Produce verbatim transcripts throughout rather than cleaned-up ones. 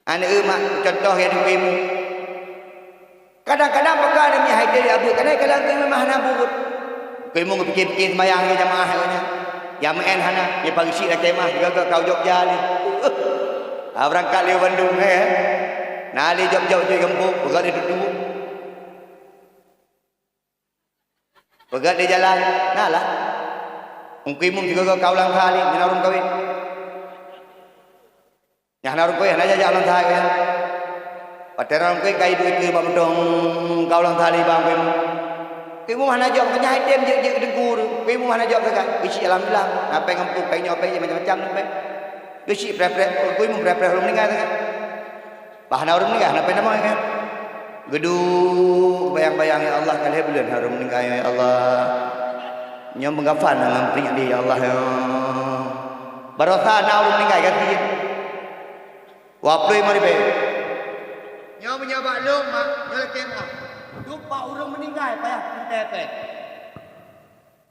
Aneuk mak contoh ya di ilmu. Kadang-kadang peugah demi hai dia abeuet, kadang-kadang keu memang hana buet. Keu ilmu geupiké-piké sembahyang lé jamaah nyan. Ya meu'en hana, ya pageusyik lakée mah, gaga kau Jogja lé. Ah, beurangkat lé bandum, eh. Na lé jok-jok jok gampông, peugah lé tutu. Peugét di jalan, na lah. Ungkui mum sigoe ka ulang kali, nyang na ureuëng kawin. Nyang na ureuëng kawin, hana jajak ulang kali kan. Watée na ureuëng kawin, kai duek keu bak meudoh, ka ulang kali bang ungkui mum. Ungkui mum hana jaweueb, keunyan item jeuet-jeuet keu teungku ureuëng. Ungkui mum hana jaweueb sagai. Geusyik alhamdulillah, na péng gampông, péng nyoe, péng jih, macam-macam péng. Geusyik preh-preh, ungkui mum preh-preh ureuëng meuninggai sagai. Bah na ureuëng meuninggai, hana péng tamong kan? Geuduek bayang-bayang, "Ya Allah, ka lhée buleuen na ureuëng meuninggai, ya Allah. Nyoe meugafan ngon peunyakét, ya Allah, ya." Barosa na ureuëng meuninggai, gasien. Waploh limong ribée. Nyoe meunyoe bak lôn, mak, nyoe lakée meu'ah. Duek bak ureuëng meuninggai, payah teuntée péng.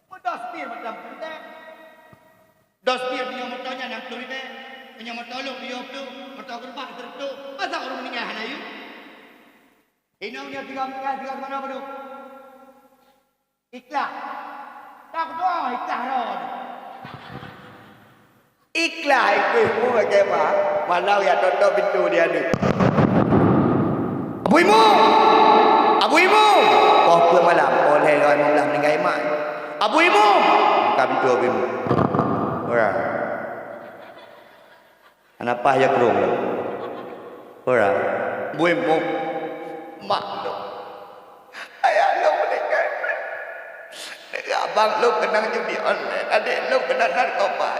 Meudoh seupir macam teuntée. Dos pih meunyoe moto nyan nam ploh ribée, meunyoe moto lôn tujoh ploh, moto geureubak sireutoh, masa ureuëng meuninggai hana yue? Inong nyoe tiga meuninggai, tiga keunoe padub? Ikhlas. Tak doa ikhlas roh. Ikhlas ikui mu bagaimana? Malam ya totok pintu dia ni. Abu Imum! Abu Imum! Poh peuet malam, poh lhée lom lhée meuninggai mak. Abu Imum! Buka pintu Abu Imum. Ora. Hana paih ya krong. Ora. Abu Imum. Mak lôn. Ayah lôn meuninggai. Abang lôn keunong judi online, adék lôn keunong narkoba.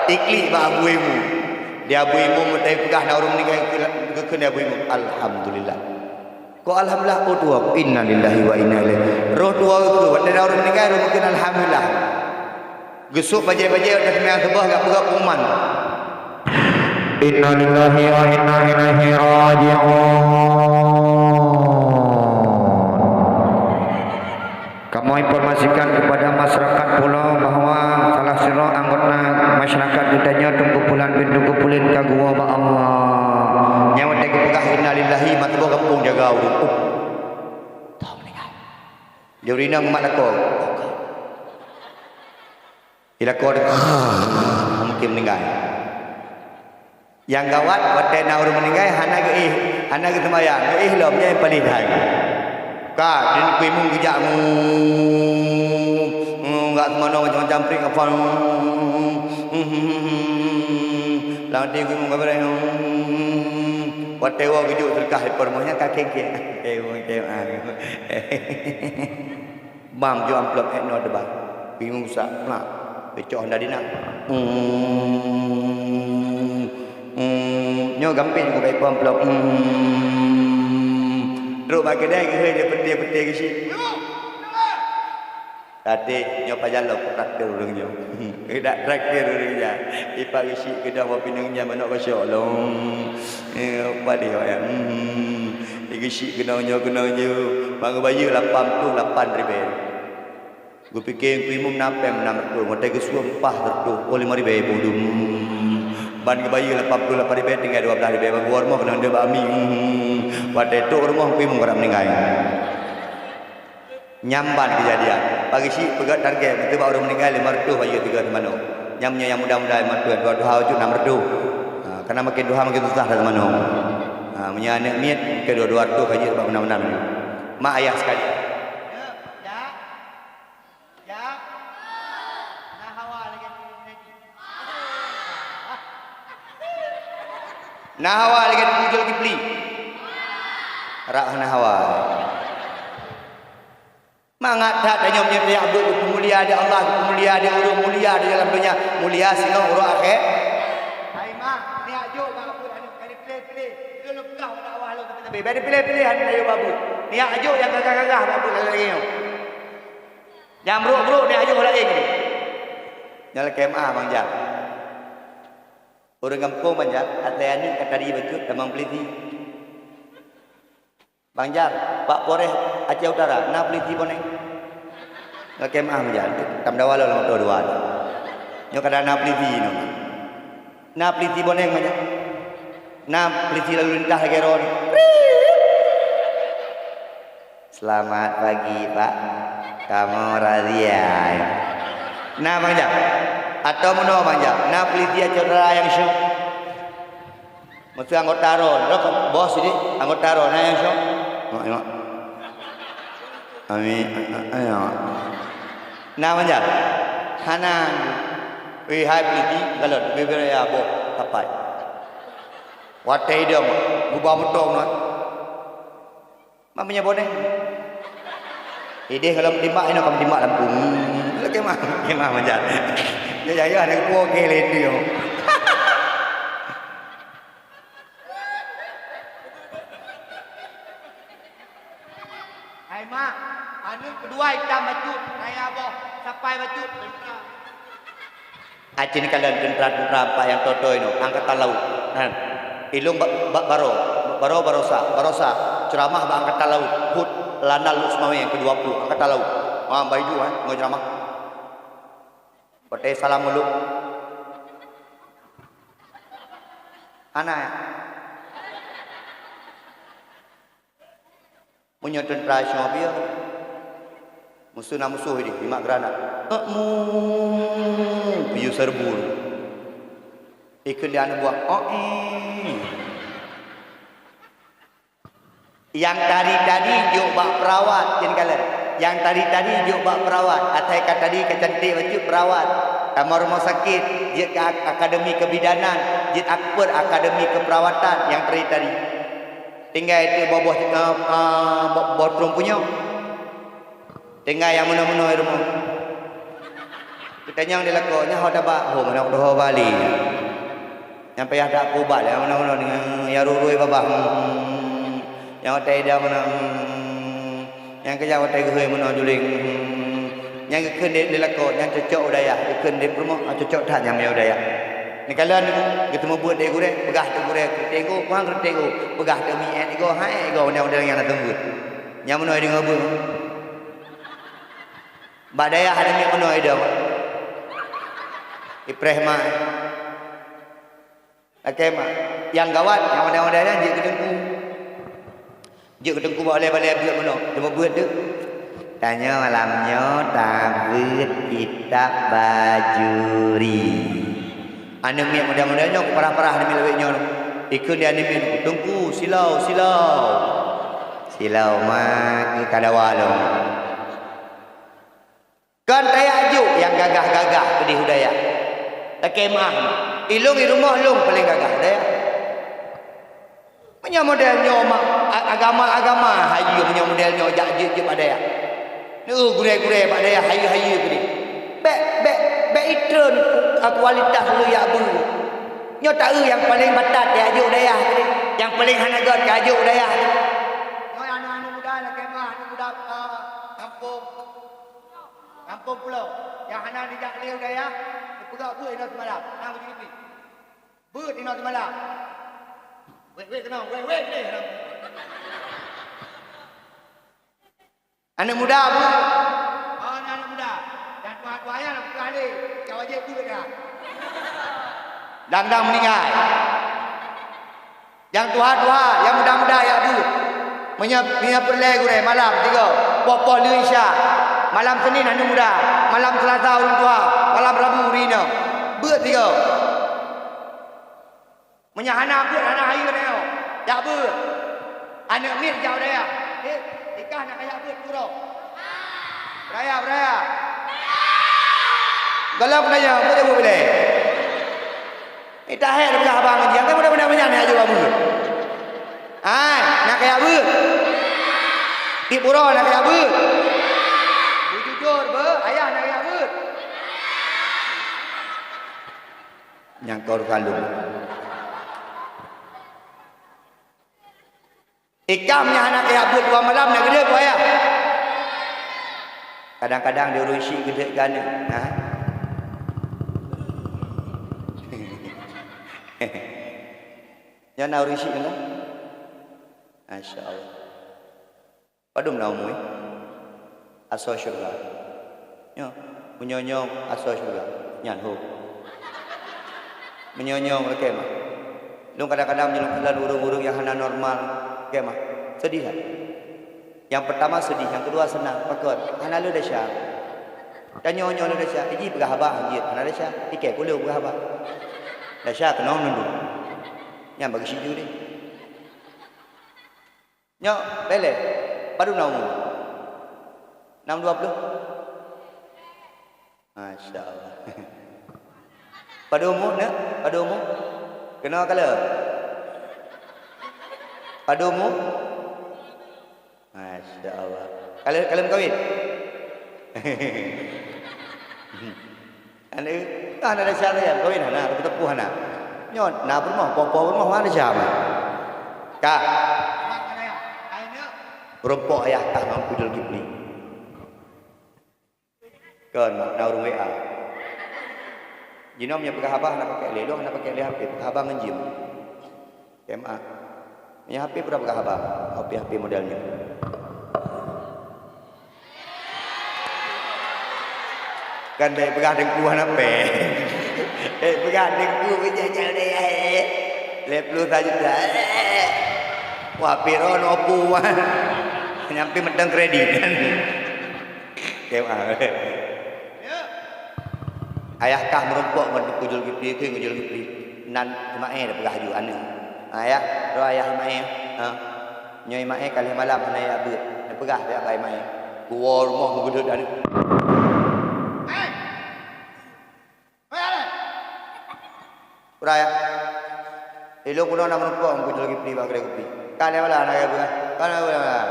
Iklik bak Abu Imum. Di Abu Imum meutai peugah na ureuëng meuninggai, geukheun Abu Imum, "Alhamdulillah." Kok alhamdulillah, oh tuha, innalillahi wa inna ilaihi. Roh tuha geukheun, watée na ureuëng meuninggai, roh geukheun alhamdulillah. Geusok bajée-bajée watée seumayang suboh, gak peugah pengumuman. Innalillahi wa inna ilaihi raji'un. Kamoe informasikan kepada masyarakat pulo bahwa salah sidroe anggota masyarakat geutanyoe Teungku Pulan bin Teungku Pulin ka geuwoe bak Allah. Nyang watée geupeugah innalillahi, mantong gampông jaga ureuëng. Toh meuninggai. Juri nang mat lakoe. Di lakoe, mungkin meuninggai. Nyang gawat, watée na ureuëng meuninggai, hana geuéh, hana geuseumayang, geuéh lom, nyan paléng hai. Ka, di Abu Imum geujak, ngu, ngu, gak seumanö macam-macam prik, apa, ngu, ngu, ngu, ngu, ngu. Lam até Abu Imum ka beureh, ngu, ngu, ngu. Watée woe geujok seudeukah di peurumoh nyan ka keng-keng. Eh, woe, eh, ah. Bam jok amplop ék noe teuba. Bingung sa, plak. Peucok honda dina. Hmm. Hmm. Nyoe gampé juga baik amplop. Hmm. Trok bak keudai geuhôi dia peutée-peutée geusyik. Tadi nyoe pajan lom traktir ureuëng nyoe. Dak traktir ureuëng nyan. Ipak geusyik keudong bak pineung nyan manok basyok lom. Eh, padeh awak nyan. Hmm. Digeusyik keunong nyoe, keunong nyoe. Bang geubayeue lapan ploh lapan ribée. Geupiké Teungku Imum na péng meunan reutôh, watée geusuem paih reutôh, oh, limong ribée boh dum. Ban geubayeue lapan ploh lapan ribée, tinggai dua blaih ribée, ban geuwoe rumoh keunong deuek bak ami. Hmm. Watée trok rumoh Teungku Imum ka meuninggai. Nyan ban keujadian. Pageusyik peugét target, beutôi bak ureuëng meuninggai limong reutôh bayeue tiga seumanö. Nyan meunyoe nyang muda-muda limong reutôh, dua tuha ucut nam reutôh. Ha, karena makin tuha makin susah that seumanö. Ha, meunyoe aneuëk miet, mungken dua, dua reutôh ka jeuet bak meunan-meunan. Mak ayah sekalian. Ya. Ya. Na hawa lagée tu. Na hawa lagée tu jol Kipli. Rak na hawa. Mangat that tanyoe meunyoe tajak buet geupeumulia di Allah, geupeumulia di ureuëng mulia di dalam donya, mulia singoh uroe akhé. Hai mak, niyak jok bak buet anu, ka dipiléh-piléh. Lôn peugah bak dakwah lôn keu Nabi, bak dipiléh-piléh anu, ayo bak buet. Niyak jok nyang gagah-gagah bak buet lagée nyoe. Nyang brok-brok niyak jok laén. Nyang lakée meu'ah Bang Jar. Ureuëng gampông Bang Jar, asai aneuëk ka tadi bacut tamong peulisi. Bang Jar, bak Polres Aceh Utara, na peulisi boneng. Lakée meu'ah Bang Jar, tameudawa lom lam moto dua. Nyoe kada na peulisi nyoe. Na polisi boneng banyak. Na polisi lalu lintas lagèe droe. Selamat pagi, Pak. Kamoe razia. Na Bang Jam. Atau meunoe Bang Jam. Na polisi acara nyang syok. Meusti anggota droe. Droe bos sideh, anggota droe na nyang syok. Mak, mak. Amin. Ayo. Na Bang Jam. Hana. Weh, hai polisi, kalau bibir ya boh, sapai. Watèe idong, gubah meuto na. Mak meunyoe boneng. Ideh kalau meutimbak, inoe ka meutimbak lampung. Kemah, kemah manjat. Ya, ya, ya, ada kepuo ke lain tu. Hai mak, aneuk keudua itam bacut, raya boh, sapai bacut. Aci neukalon teuntra-teuntra pat nyang toe-toe nyoe, angkatan laut. Nyan. Ilong bak, bak baro, baro barosa, barosa, ceuramah bak angkatan laut, phot Lanal Lhokseumawe nyang keudua ploh, angkatan laut. Ha, bak idu, ha, ngon ceuramah. Watèe salam muluk. Hana, ya? Meunyoe teuntra singoh piôh, musoh na musoh ideh, jimat granat. Mu, piôh serbu. Ikheun di aneuk buah, oh, eh. Nyang tadi-tadi jok bak perawat, jén kalon. Nyang tadi-tadi jok bak perawat, asai ka tadi ka cantik bacut perawat. Tamong rumoh sakét, jeuet ka ak-, akademi kebidanan, jeuet akpot akademi keperawatan nyang tadi-tadi. Tinggai teuk boh, boh, eh, eh, boh, boh trueng punyueng. Tinggai nyang meunoe-meunoe rumoh. Geutanyong di lakoe, "Nyan ho tabak?" "Ho, meunoe ho bali." Nyang payah that peuubat, nyang meunoe-meunoe, nyang rui-rui babah. Hmm. Nyang watèe idong meunoe. Hmm. Nyang keujak watèe geuhôi meunoe juling. Hmm. Nyang geukheun di, di lakoe, nyang cocok u dayah. Geukheun di peurumoh, ah, cocok that nyang meunyoe u dayah. Neukalon, geuteumeubuet lé gurèe, peugah teuk gurèe, "Keureuteng gob, kuang keureuteng gob." Peugah teuk mi-, eh, igoe, igoe, model-model nyang na teumeubuet. Nyang meunoe deungoe beuh. Bak dayah aneuk miet meunoe idong. Ipreh mak. Lakèe mak. Nyang gawat, nyang model-model nyan jeuet keu teungku. Jeuet keu teungku bak balèe-balèe beuet meunoe. Teuma beuet teuk. Tanyoe malam nyoe tabeuet kitab Bajuri. Aneuk miet model-model nyoe, parah-parah aneuk miet lawét nyoe. Ikheun di aneuk miet, "Teungku, silao, silao." "Silao mak, keu ka dawa lôn." Kon tajak jok nyang gagah-gagah keudeh u dayah. Lakèe meu'ah, ilôn i rumoh lôn paleng gagah u dayah. Meunyoe model nyoe ma-, a-, agama-agama hayeue, meunyoe model nyoe jak jeuet-jeuet bak dayah. Neu gurèe-gurèe bak dayah hayeue-hayeue keudeh. Bèk, bèk, bèk itreun, a, kualitas lôn jak beuet. Nyoe taeu nyang paleng batat tajak jok dayah keudeh. Nyang paleng hana göt tajak jok dayah keudeh. Nyoe aneuk-aneuk muda lakèe meu'ah, aneuk muda, a, gampông. Gampông pulo, nyang hana jijak lé u dayah, geupeugah beuet inoe simalam, na beujeuet pih. Beuet inoe simalam. Wék, wék keunoe, wék, wék deh. Aneuk muda beuet. Oh, na aneuk muda. Dan tuha-tuha nyan na peugah lé, ka wajéb beuet dah. Dang-dang meuninggai. Nyang tuha-tuha, nyang muda-muda jak beuet. Meunyoe, meunyoe peureulèe gurèe malam tiga, poh-poh lheueh Isya. Malam Senin aneuk muda, malam Selasa ureueng tuha, malam Rabu ureueng inong. Beuet tiga. Meunyoe hana beuet, hana hayeue nyoe, jak beuet. Aneuk miet jak u dayah. Eh, ikah na kajak beuet keu uroe. Beuraya, beuraya. Galak nanya, apa jaweueb ilèe? Eh, tahe tapeugah haba ngon jihnyan, kan mudah-mudahan nyan nyang jaweueb beuet. Hai, na kajak beuet? Tiep uroe na kajak beuet? Beujujur beuh, ayah na kajak beuet? Nyang kor kalon. Ikam nyang hana kajak beuet dua malam na geude, Bu Ayah? Kadang-kadang di ureueng syik geude gane. Ha? Nyan na ureueng syik nyan? Masya Allah. Padum na umu, eh? Asoe syeuruga. Nyoe, meunyoe nyoe asoe syeuruga. Nyan ho. Meunyoe-nyoe lakée meuah. Lôn kadang-kadang meunyoe lôn kalon ureuëng-ureuëng nyang hana normal, lakée meuah. Sedih that. Nyang peurtama sedih, nyang keudua seunang. Pakon? Hana le desya. Tanyoe-nyoe le desya. Iji peugah haba, jeuet hana desya. Ikée kuleu peugah haba. Desya keunong nundum. Nyang bagi siju deh. Nyoe, bele. Padum na umu? Nam dua ploh? Masya Allah. Padum umu, nak? Padum umu? Keunoe ka lheueh? Padum umu? Masya Allah. Ka lheueh, ka lheueh meukawin? Aneuk, ka hana desya lagée, kawin hana, tapi teupeu hana. Nyoe na peurumoh, poh-poh peurumoh hana desya mah. Ka. Meurumpok ayah kah ngon Kujul Kipli. Kon, mak, na ureuëng W A. Jinoe meunyoe peugah haba hana pakai lé, lôn hana pakai lé H P, peugah haba ngon jim. K M A. Meunyoe H P peue peugah haba, H P, H P model nyoe. Kan bék peugah teungku hana péng. Bék peugah teungku beujajak deh, eh. Lhèe ploh sajuta. Wah, H P droeneuh Oppo, wah. Nyang pih mantong kredit. K M A. Ayah kah meurumpok ngon Teungku Zulkifli, keu Teungku Zulkifli. Nan Ismail peugah ju aneuk. Ayah, roh ayah Ismail. Ha. Nyoe Ismail ka lhèe malam hana jak beuet. Neupeugah bak Ismail. Geuwoe rumoh meugeudeuet aneuk. Urai, ya. Ilong keunoe na meurumpok Teungku Zulkifli bak keudè kupi. Ka lhèe malam hana jak beuet. Ka lhèe malam.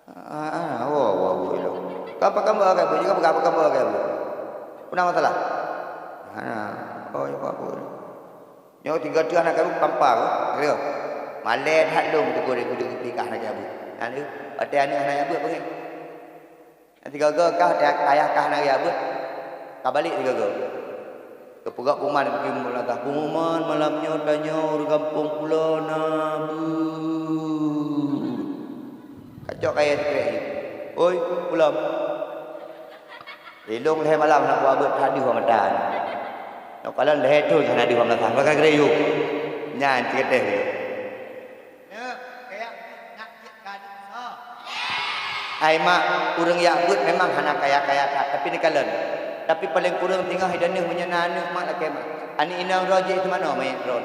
Ah, ah, oh, oh, oh, ilong. Ka pakon bak keudè kupi, ka pakon bak keudè kupi. Peue na masalah? Hana. Oh, ya, apa? Nyoe tiga teuk hana jak beuet, pampa, keu. Malèe that lôn teuka Teungku Zulkifli ka hana jak beuet. Nah, tu, watèe aneuk hana jak beuet, peugét. Sigoe-goe kah, ayah kah na jak beuet, ka balek sigoe-goe. Geupeugah pengumuman, pengumuman malam nyoe, tanyoe ureueng gampông pulo na beuet. Kacok kayèe sikrek jih. Oi, pulang. Ilong lhèe malam hana kubuet, hana deuh mata. Nyoe kalon lhèe thôn hana deuh mata. Maka geuyue. Nyan cit teuh. Hai mak, ureueng jak beuet memang hana kaya-kaya that, tapi neukalon. Tapi paleng kureueng singoh ideh neuh meunyoe na aneuk mak lakèe mak. Aneuk inong droe jeuet seumanoe manyét droe.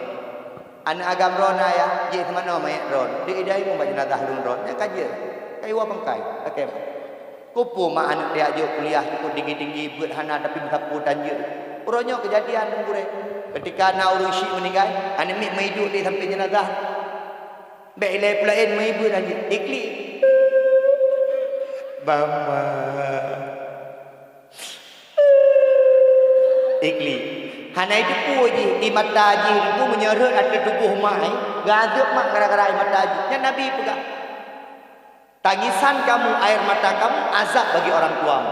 Aneuk agam droe na yah jeuet seumanoe manyét droe. Di ideh imeum bak jeunazah lôn droe. Nyan ka jeuet. Ka iwoe pangkai lakèe mak. Keupeue mak aneuk tajak jok kuliah cukôp tinggi-tinggi, beuet hana tapi meusapeue tan jeuet. Uroe nyoe keujadian meugurèe. Keutika na ureueng syik meuninggai, aneuk miet meuiduek di sampéng jeunazah. Bèk ilèe peue laén meuhibur lagèe iklik. Mama. Iklik. Hana jiteupeue jih, di mata jih, teungku meunyoe rhot ateueh tuboh mak, eh, geuazeueb mak gara-gara di mata jih. Nyan Nabi peugah, "Tangisan kamu, air mata kamu, azab bagi orang tuamu."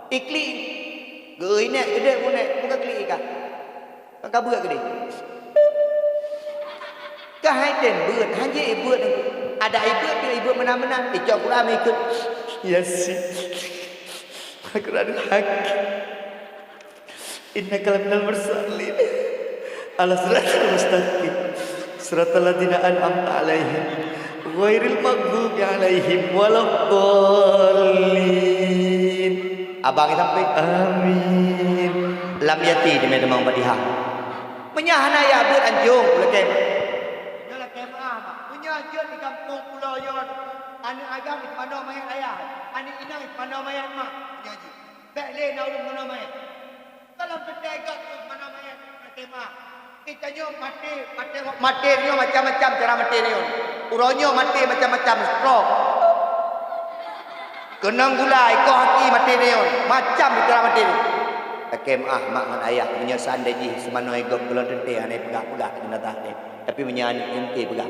Iklik. Geu-eu inék, geudeh bunék, muka klik ikat. Ka beuet keudeh. Ka hai tem beuet, hanjeuet ibeuet. Ada ibeuet, ibeuet meunan-meunan. Icok Quran ikot. Yasin. Al-Quranul Hakim. Innaka laminal mursalin. Ala siratal mustaqim. Siratal ladzina an'amta 'alaihim. Ghairil maghdubi 'alaihim waladdallin. Abang sampai. Amin. Lam yati teuma-teuma Fatihah. Meunyoe hana jak beuet anjong, lakèe. Nyoe lakèe meu'ah, Mak. Meunyoe jeuet di gampông pulo nyoe, aneuk agam jipanoe manyét ayah, aneuk inong jipanoe manyét mak. Nyoe jih. Bèk lé na ureueng manoe manyét. Kalau teuntèe göt manoe manyét, lakèe meu'ah. Di tanyoe maté, maté, maté nyoe macam-macam cara maté nyoe. Uroe nyoe maté macam-macam, stroke. Keunong gula, ikoh aki maté nyoe, macam cara maté nyoe. Lakèe meu'ah mak ngon ayah, meunyoe seundai jih seumanoe gob gohlom teuntèe hana ipeugah-peugah keu jeunazah nyan. Tapi meunyoe aneuk teuntèe peugah.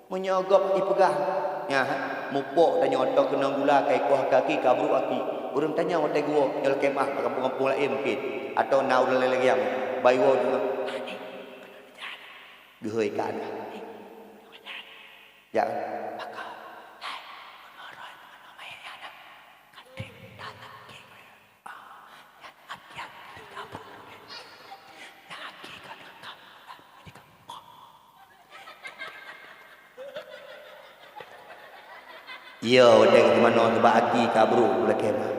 Meunyoe gob ipeugah, nyan, mupok tanyoe atau keunong gula ka ikoh aki, ka brôk aki. Ureueng tanyong watèe geuwoe, nyoe lakèe meu'ah bak gampông-gampông laén mungken. Atau na ureueng lagèe nyan, bayeue woe deungoe. Geuhôi ka aneuk. Jak. Maka, hai, meunurot, meunurot manyét nyan, ka trép dalam kék. Ah, nyan apian di kampung. Iya, watèe geuseumanoe sabab aki ka brôk lakèe mak.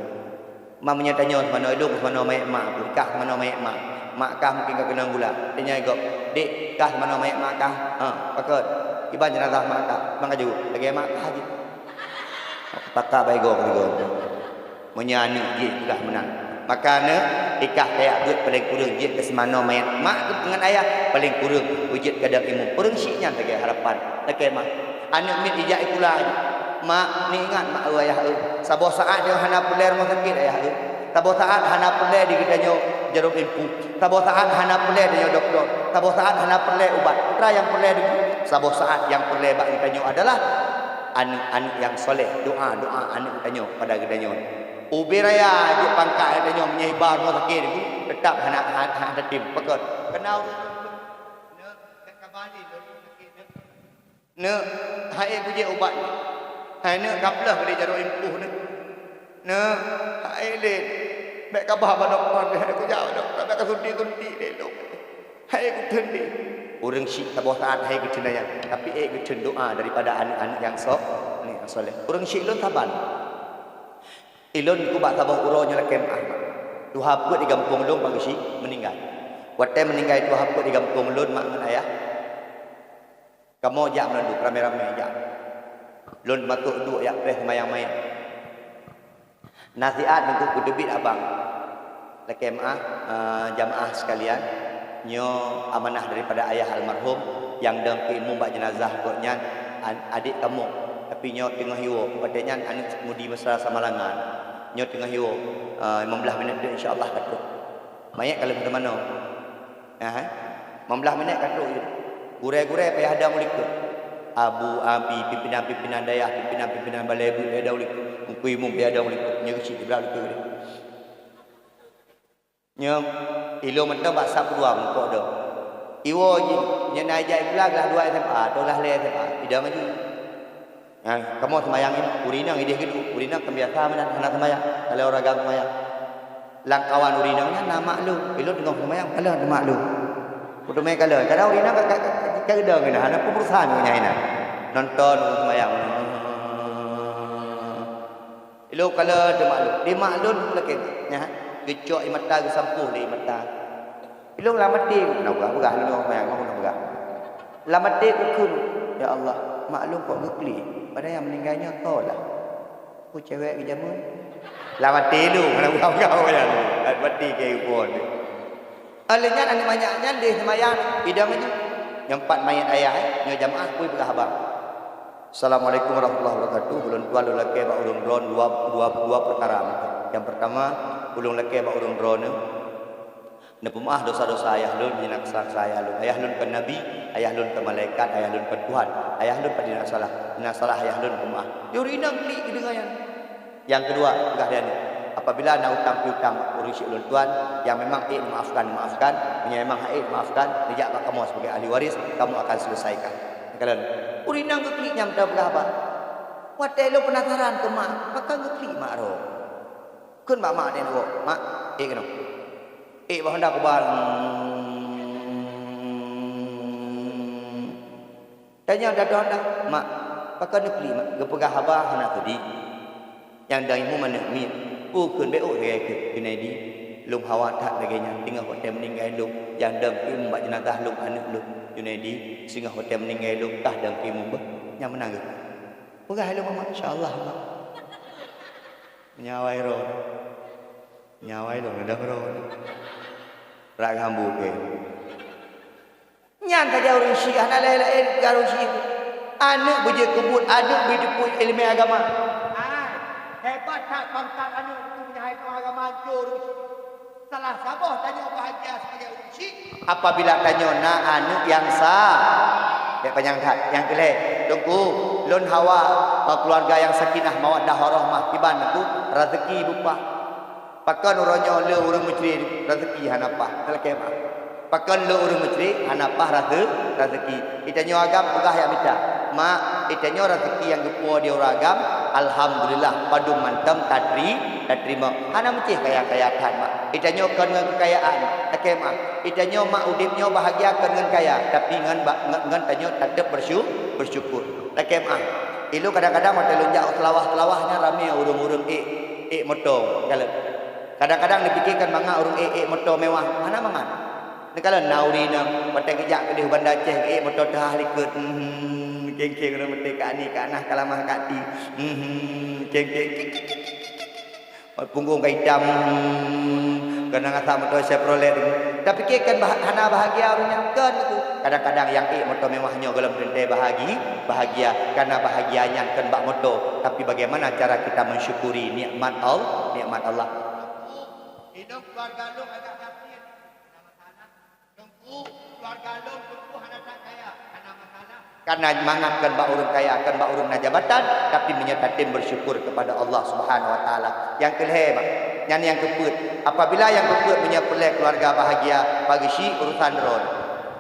Mak meunyoe tanyoe seumanoe, ilôn seumanoe manyét mak, kah seumanoe manyét mak. Mak kah mungken ka keunong gula. Tanyong gob, "Dek, kah seumanoe manyét mak kah?" "Ha, pakon?" "Kiban jeunazah mak kah?" "Bang ka jeuet, lagèe mak kah jih." Pakak bak igoe keu igoe. Meunyoe aneuk jih peugah meunan. Maka aneuk, ikah kajak beuet paleng kureueng jeuet keu seumanoe manyét mak ngon ayah, paleng kureueng beujeuet keu dong imeum. Ureueng syiek nyan lagèe harapan, lagèe mak. Aneuk miet ijak sikula, "Mak, neuingat mak eu ayah eu. Saboh saát nyoe hana peureulèe rumoh sakét ayah eu. Saboh saát hana peureulèe di geutanyoe jaroe empu. Saboh saát hana peureulèe tanyoe dokto. Saboh saát hana peureulèe ubat. Peue nyang peureulèe di, saboh saát nyang peureulèe bak geutanyoe adalah aneuk-aneuk nyang soleh, doa-doa aneuk geutanyoe pada geutanyoe." Ubé raya jeuet pangkat geutanyoe meunyoe iba rumoh sakét, teutap hana, hana, hana tatem. Pakon? Keunan ureueng neuk ka bali lôn sakét neuk. Neuk, hai ék kujép ubat. Hai neuk, ka ploh lé jaroe empu neuk. Neuk, hai ék lé. Bèk ka ba bak dokto, hai ék kujak bak dokto, bèk ka suntik-suntik lé lôn. Hai ék kuteun lé. Ureueng syiek saboh saát hai kuteun ayah, tapi ék kuteun doa daripada aneuk-aneuk nyang so-, aneuk nyang soleh. Ureueng syiek lôn saban. Ilôn kubak saboh uroe nyoe lakèe meu'ah. Tuha peuet di gampông lôn bak geuchik meuninggai. Watèe meuninggai tuha peuet di gampông lôn, mak ngon ayah, kamoe jak meunandum ramè-ramè jak. Lôn teumasok duek jak preh seumayang manyét. Nasihat untuk peuteubiet abang. Lakèe meu'ah, eh, jamaah sekalian, nyoe amanah daripada ayah almarhum nyang dong keu imeum bak jeunazah gobnyan, an-, adék kamoe. Tapi nyoe teungoh jiwoe, watèe nyan aneuk mudi Mesra Samalanga. Nyoe teungoh jiwoe, eh, limong blah minèt teuk insya Allah ka trôk. Manyét ka lheueh teumanoe. Aha. Limong blah minèt ka trôk jih. Gurèe-gurèe payah dong u likôt. Abu, abi, pimpinan-pimpinan dayah, pimpinan-pimpinan balè beuet payah dong u likôt. Teungku imeum payah dong u likôt. Nyoe geuchik siblah u likôt. Nyoe ilôn mantong bak sap keudua meurumpok dong. Jiwoe jih, nyoe na ijak sikula glah dua S M A atau glah lhèe S M A, idong aju. Nah, kamoe seumayang nyoe, ureueng inong idéh geuduek, ureueng inong kan biasa meunan hana seumayang, ka lheueh ureueng agam seumayang. Lam kawan ureueng inong nyan na mak lôn, ilôn teungoh seumayang, ka lheueh na mak lôn. Peuteumé ka lheueh, kadang ureueng inong ka, ka, ka, ka geudong nyan, hana peue urusan ngon nyan inan. Nonton ureueng seumayang. Ilôn ka lheueh teumaklum. Di mak lôn lakèe nyan, geucok ie mata geusampôh lé ie mata. Ilôn lam até, na peugah-peugah lôn ngon mak lôn, na peugah. Lam até kukheun, "Ya Allah, mak lôn kok geuklik? Padahai nyang meuninggai nyoe toh lah. Peue cewek geujameun?" Lam até lôn, na peugah-peugah lôn. Lam até keu phôn. Óh lheueh nyan aneuk manyak nyan lheueh seumayang, idong aju. Nyoe pat manyét ayah, eh, nyoe jamaah, peue peugah haba. Assalamualaikum warahmatullahi wabarakatuh. Ulôn tuan lôn lakèe bak ureueng droeneuh dua, dua, dua peukara. Nyang peurtama, ulôn lakèe bak ureueng droeneuh neupeumeu'ah dosa-dosa ayah lôn, nyang na keusalahan ayah lôn. Ayah lôn kon nabi, ayah lôn kon malaikat, ayah lôn kon Tuhan. Ayah lôn padum na salah. Na salah ayah lôn peumeu'ah. Ureueng inong klik geudeungoe nyan. Nyang keudua, peugah lé aneuk, apabila na utang piutang ureueng syiek lôn tuan, nyang memang ék meumaafkan, meumaafkan. Meunyoe memang hana ék meumaafkan, neujak bak kamoe sibagai ahli waris, kamoe akan selesaikan. Kalon, ureueng inong geuklik nyan meuteumé peugah haba. Watèe lôn peunasaran keu mak, pakon geuklik mak droe. Kheun bak mak nyan woe, "Mak, ék keunoe. Ék bak honda kuba." Tanyong, "Dak honda, mak, pakon neuklik, mak?" Geupeugah haba hana seudeh. Nyang dang imeum aneuk miet, "Peue kheun, bèk ôk lagèe keuh, Junaidi. Lôn hawa that lagèe nyan, teungoh watèe meuninggai lôn, nyang dong keu imeum bak jeunazah lôn aneuk lôn, Junaidi, singoh watèe meuninggai lôn kah dong keu imeum beuh." Nyan meunan geuh. Peugah lé mak, "Insya Allah, mak." Nyawa droe. Nyawa droe, dang droe. Rak gambu ke. Nyan saja ureueng syiek, hana laén-laén keu ureueng syiek. Aneuk beujeuet keu buet, aneuk beujeuet keu ileumèe agama. Hai, hebat that pangkat aneuk tu meunyoe hai keu agama hancô ureueng syiek. Salah saboh tanyoe bahagia sibagai ureueng syiek apabila tanyoe na aneuk nyang sa-, bèk panyang that, nyang keu lhèe. Teungku, lôn hawa, eh, keuluwarga nyang sakinah mawaddah warahmah, kiban Teungku, raseuki beupah. Pakon uroe nyoe le ureueng meucre raseuki hana paih, lakèe mak. Pakon le ureueng meucre hana paih rase-, raseuki. Geutanyoe agam peugah jak mita. Mak, geutanyoe raseuki nyang geupuwoe di ureueng agam, alhamdulillah, padum mantong tatri-, tateurimong. Hana meucéh kaya-kaya that, mak. Geutanyoe kon ngon keukayaan, lakèe mak. Geutanyoe mak udép nyoe bahagia kon ngon kaya, tapi ngon ba-, ngon, ngon tanyoe tateup bersyu-, bersyukur. Lakèe mak. Ilôn kadang-kadang watèe lôn jak u Seulawah-Seulawah nyan ramè ureueng-ureueng ék, ék moto kalon. Kadang-kadang neupikirkan mangat ureueng ék, ék moto mewah, hana mangat. Neukalon na ureueng inong watèe geujak keudéh u Banda Aceh ék moto teuhah likot. Hmm, kéng-kéng ureueng meuté ka ani, ka nah, ka lamah, ka ti. Hmm, kéng-kéng. Punggong ka itam, keunan asai moto Chevrolet. Tapikirkan bah-, hana bahagia ureueng nyan, kon Teungku. Kadang-kadang nyang ék moto mewah nyoe gohlom teuntèe bahagi-, bahagia, karena bahagia nyan kon bak moto, tapi bagaimana cara kita mensyukuri nikmat Al-, nikmat Allah. Inong keluarga lôn agak yakin. Teungku, keuluwarga lôn Teungku hana that kaya, hana masalah. Karena mangat kon bak ureueng kaya, kon bak ureueng na jabatan, tapi meunyoe tatem bersyukur kepada Allah Subhanahu wa Taala. Nyang keulhèe, mak, nyan nyang keupeuet. Apabila nyang keupeuet meunyoe peureulèe keuluwarga bahagia, Pak Geuchik, urusan droen.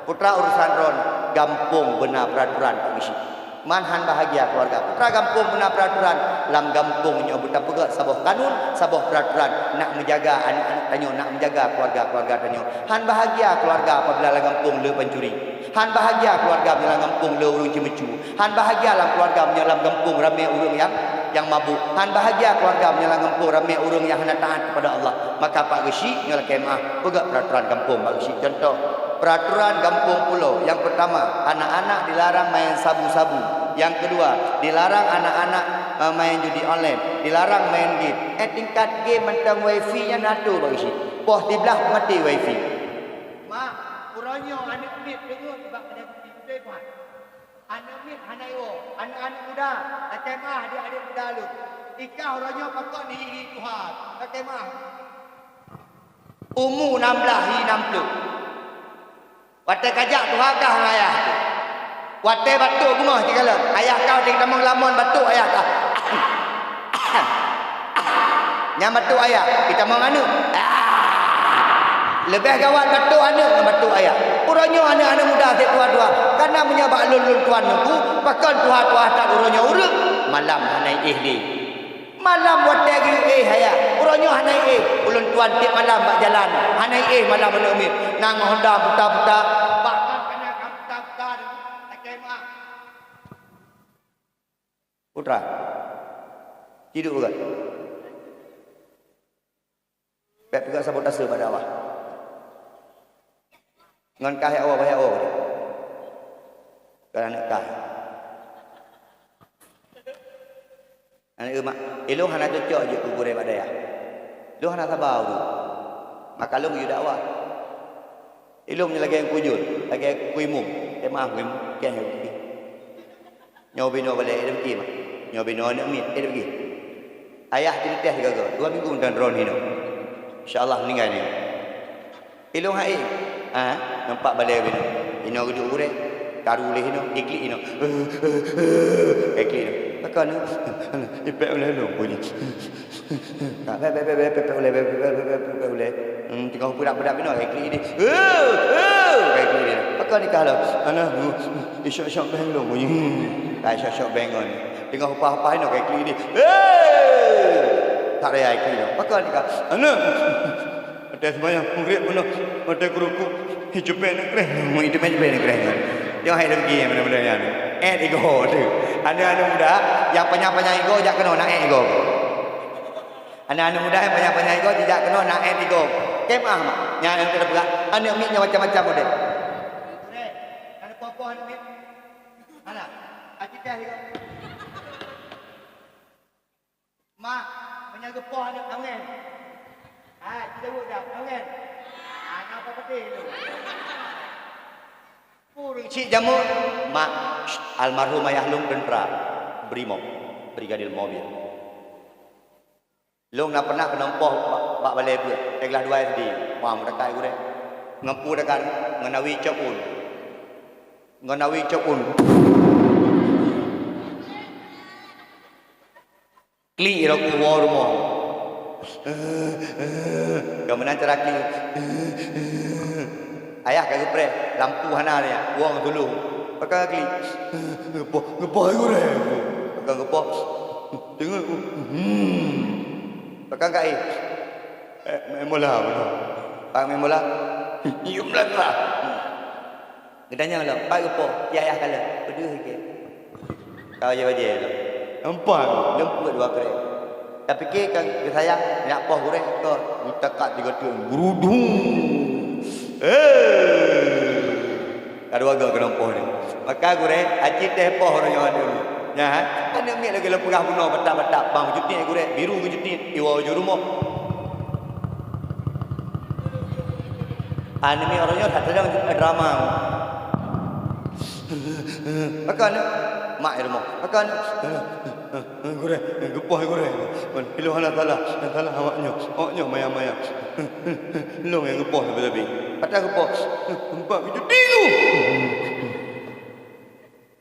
Putra, urusan droen, gampông beuna peuraturan Pak Geuchik. Man han bahagia keuluwarga. Putra gampông beuna peuraturan. Lam gampông nyoe beutapeugöt saboh kanun, saboh peuraturan. Nak meujaga aneuk-aneuk tanyoe, nak meujaga keuluwarga-keuluwarga tanyoe. Han bahagia keuluwarga apabila lam gampông le pancuri. Han bahagia keuluwarga meunyoe lam gampông le ureueng ceumeucue. Han bahagia lam keuluwarga meunyoe lam gampông ramè ureueng nyang, nyang mabök. Han bahagia keuluwarga meunyoe lam gampông ramè ureueng nyang hana taat kepada Allah. Maka Pak Geuchik nyoe lakèe meu'ah, peugöt peuraturan gampông Pak Geuchik. Contoh, peuraturan gampông Pulo. Nyang peurtama, anak-anak dilarang main sabu-sabu. Nyang keudua, dilarang anak-anak, eh, main judi online, dilarang main game. Eh, tingkat game mantong wifi nyan na atô Pak Geuchik. Poh siblaih maté wifi. Mak, uroe nyoe aneuk miet deungoe nibak keude kupi, kupi puan. Aneuk miet hana iwoe, aneuk-aneuk muda, lakèe meu'ah adik-adik muda lôn. Ikah uroe nyoe pakon hi-hi tuha, lakèe meu'ah. Umu nam blaih hi nam ploh. Watèe kajak tuha kah ngon ayah teuh. Watèe batuk beungoh sigohlom, ayah kah watèe geutamong lamon batuk ayah kah. Nyan batuk ayah, geutamong aneuk. Ah! Leubeh gawat batuk aneuk ngon batuk ayah. Uroe nyoe aneuk-aneuk muda sép tuha-tuha. Kana meunyoe bak lôn, lôn tuan Teungku, pakon tuha-tuha that uroe nyoe ureueng, malam hana éh lé. Malam watèe geuyue éh ayah, uroe nyoe hana éh. Ulôn tuan tiep malam bak jalan, hana éh malam aneuk miet. Nang honda buta-buta, bahkan kana ka buta-buta, lakèe meu'ah. Putra, ciduek peugah. Bèk peugah sabotase bak dakwah. Ngon kah awak, bah awak. Kon aneuk kah. Aneuk mak, ilôn hana cocok jeuet keu gurèe bak dayah. Lôn hana saba ureueng. Maka lôn geuyue dakwah. Ilôn nyoe lagèe Teungku Jul, lagèe Teungku Imum. Eh, maaf, Teungku Imum. Kèe, kèe. Nyoe binoe balèe, eh, mak. Nyoe binoe aneuk miet, eh, ayah teuneuteh sigoe-goe. Dua minggu mantong droen hinoe. Insya Allah meuninggai nyoe. Ilôn hai. Ha? Nampak balèe binoe. Inoe geuduek gurèe. Karu lé inoe, iklik inoe. Iklik inoe. Pakon nyoe? Ipèk ulèe lôn bunyi. Ka, bèk, bèk, bèk, bèk, pèk ulèe, bèk, bèk, bèk, bèk, pèk ulèe. Hmm, teungoh peudak-peudak binoe, ka iklik idéh. Hei, hei, ka iklik idéh. Pakon nikah lom? Alah, hmm, isok-sok beng lom bunyi. Hmm, ka isok-sok beng ngon. Teungoh upah-upah inoe, ka iklik idéh. Hei! Tak raya iklik idéh. Pakon nikah? Alah. Watèe seumayang, mugreb peunoh. Watèe keurukuk, hi cupet aneuk kreh. Mu itu main cupet aneuk kreh. Tengok hai lagi yang mana-mana nyan. Eh, igoe tu. Aneuk-aneuk muda, nyang panyang-panyang igoe, jak keunoe, nak eh igoe. Aneuk-aneuk muda nyang panyang-panyang igoe, jijak keunoe na ét igoe. Kemah mak. Nyan nyang teupeugah, aneuk miet nyan macam-macam model. Aneuk poh-poh aneuk miet. Alah, aci teh igoe. Mak, meunyoe geupoh aneuk angén. Hai, ci daweuek dah, angén. Ah, na apa pedih tu? Ureueng cit jameun, mak, almarhum ayah lôn teuntra, Brimob, Brigadir Mobil. Lôn na pernah keunoe poh bak, bak balèe beuet, teulah dua S D, wah, meurakai gurèe. Ngon peue dekat, ngon awi cop un. Ngon awi cop un. Klik rokok woe rumoh. Ka meunan cara klik. Ayah ka geupreh, lampu hana nyan, woe ngon tuleueng. Pakon klik. Geupoh, geupoh gurèe. Pakon geupoh. Teungeut. Hmm. Pakon ka éh. Eh, main bola, bola. Pakon main bola. Yum lah. Geutanyong lom, pat geupoh, ya ayah kalon. Peudeuh sikét. Ka bajèe-bajèe lom. Nampak, leumput dua gurée. Tapike ka geusayang, nyak poh gurée, ka geutakak tiga teuk, gurudung. Eh! Ka dua go keunong poh ni. Maka gurée, aci teh poh uroe nyoe aneuk miet. Nyan, aneuk miet lagée lôn peugah bunoe batak-batak, bang geucutit gurée, biru geucutit, iwoe u rumoh. Aneuk miet uroe nyoe that sedang drama. Pakon, mak i rumoh. Pakon. Gurée, geupoh gurée. Ilôn hana salah, salah awak nyoe. Awak nyoe maya-maya. Lôn nyang geupoh sabe-sabe. Ata geupoh. Empat tujuh tiga.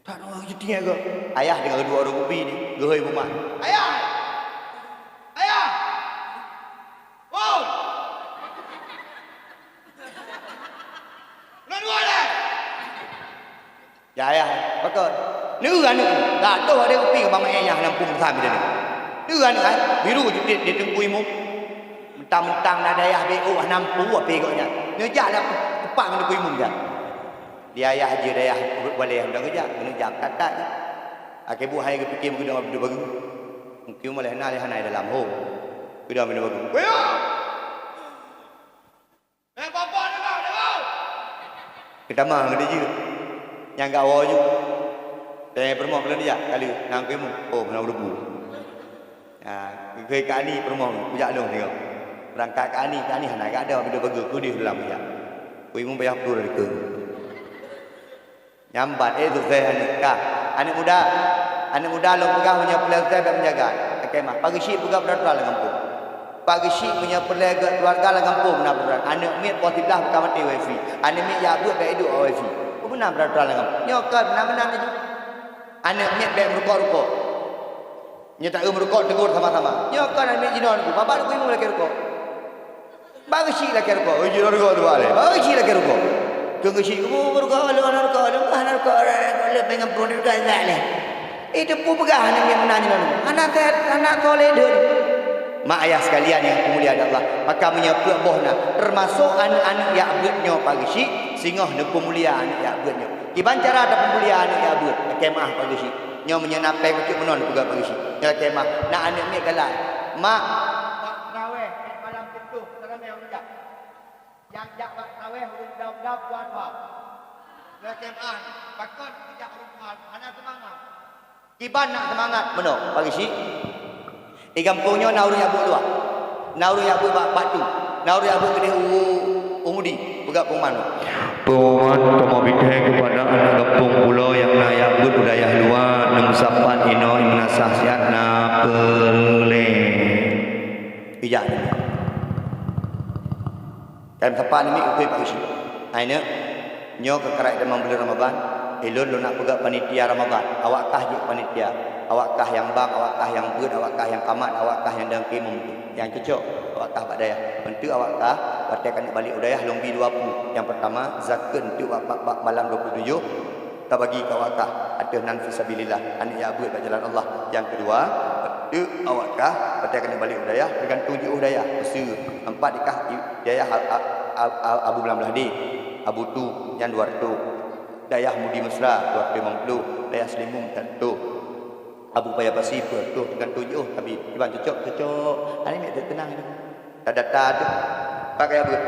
Tak ada orang cuti ke? Ayah dengan dua orang kupi ni, geuhôi bumat. Ayah! Ayah! Woi! Udah dua dah! Ya, ayah, pakon? Neu aneuk, tak tahu ada kupi ke bang ayah nampung besar dia ni. Neu aneuk, eh? Biru cuti di tengku imum. Mentang-mentang na dayah B O hana mampu apa gobnyan. Nyoe jak lah tepak ngon tengku imum jan. Di ayah jih dayah ubeut balée hana geujak, keuneuk jak that-that jih. Akhé buet hai geupike meukeudong abdul bagu. Mungkin malah na lé hana dalam ho. Keudong abdul bagu. Weh! Eh, bapak dengar, dengar! Geutamah ngon jih. Nyang gak woe ju. Tengah peurumoh keuleuen dijak, kali nang keu imum. Oh, hana urubu. Ha, geukheun keu ani peurumoh, kujak lôn singoh. Beurangkat keu ani, keu ani hana gak ada, bila bagu kudeh lam jak. Ku imum payah pura dikeue. Nyambat, eh, sukses aneuk ka. Aneuk muda, aneuk muda lôn peugah meunyoe peureulée sukses bèk meujaga. Lakèe meu'ah, pageusyiek peugah peuratoran lam gampông. Pageusyiek meunyoe peureulée gét keuluwarga lam gampông meunan peuratoran. Aneuk miet poh siblaih buka maté wifi. Aneuk miet jak beuet bèk iduek wifi. Meunan peuratoran lam gampông. Nyoe kon meunan-meunan laju. Aneuk miet bèk meurukok-rukok. Nyoe taeu meurukok tegur sama-sama. Nyoe kon aneuk miet jinoe nunggu. Babah nunggu imeum lakèe rukok. Bak geuchik lakèe rukok. Oi, jinoe rukok tu bak lé. Bak geuchik lakèe rukok. Keu geuchik, "Oh, meurukok lôn, hana rukok lôn, hana rukok lôn, lôn pengen pun rukok lôn lé." Itu peue peugah aneuk miet meunan jinoe nunggu. Hana that, hana soleh deuh. Mak ayah sekalian yang dimuliakan Allah, maka meunyoe peuet boh na, teumasok aneuk-aneuk jak beuet nyoe pageusyiek, singoh neupeumulia aneuk jak beuet nyoe. Kiban cara tapeumulia aneuk jak beuet, lakèe meu'ah pageusyiek. Nyoe meunyoe na péng bacut meunan peugah pageusyiek. Nyoe lakèe meu'ah, na aneuk miet galak. Mak, bak traweh, eh, malam Sabtu, taraweh ureueng jak. Nyang jak bak traweh ureueng muda-muda dua-dua. Lakèe meu'ah, pakon jak ureueng muda, hana seumangat. Kiban nak seumangat meunoe pageusyiek. Di gampông nyoe na ureueng jak beuet luwa. Na ureueng jak beuet bak, bak tu. Na ureueng jak beuet keudeh u, u Mudi, peugah pengumuman. Pengumuman, kamoe bri keupada aneuk gampông pulo nyang na jak beuet u dayah luwa, neumeusapat inoe meunasah siat na peureulèe. Ijak. Ka meusapat namiet ukeue pageusyiek. Hai neuk, nyoe keu karak tamong buleuen Ramadhan, ulôn lôn nak peugah panitia Ramadhan. Awak kah jeuet panitia. Awak kah nyang bang, awak kah nyang beuet, awak kah nyang kamat, awak kah nyang dang keu imum tu. Nyang cocok, awak kah bak dayah. Eunteuk awak kah, watèe ka neuk balek u dayah, lôn bi dua peue. Nyang peurtama, zakeuet eunteuk bak, bak, bak malam dua puluh tujoh, tabagi keu awak kah, ateueh nan fisabilillah, aneuk jak beuet bak jalan Allah. Nyang keudua, eunteuk awak kah, watèe ka neuk balek u dayah, teugantung jiôh dayah, peue. Ampat dikah i-, dayah a-, a-, a-, a-, Abu Blang Blahdeh, Abu Tu, nyan dua reutôh. Dayah Mudi Mesra, dua reutôh limong ploh. Dayah Seulimeum, siratoh. Abu Paya Pasi, peuet reutôh, teugantung jiôh, tapi kiban cocok, cocok. Aneuk miet teunang. Tadata teuh. Pakon jak beuet?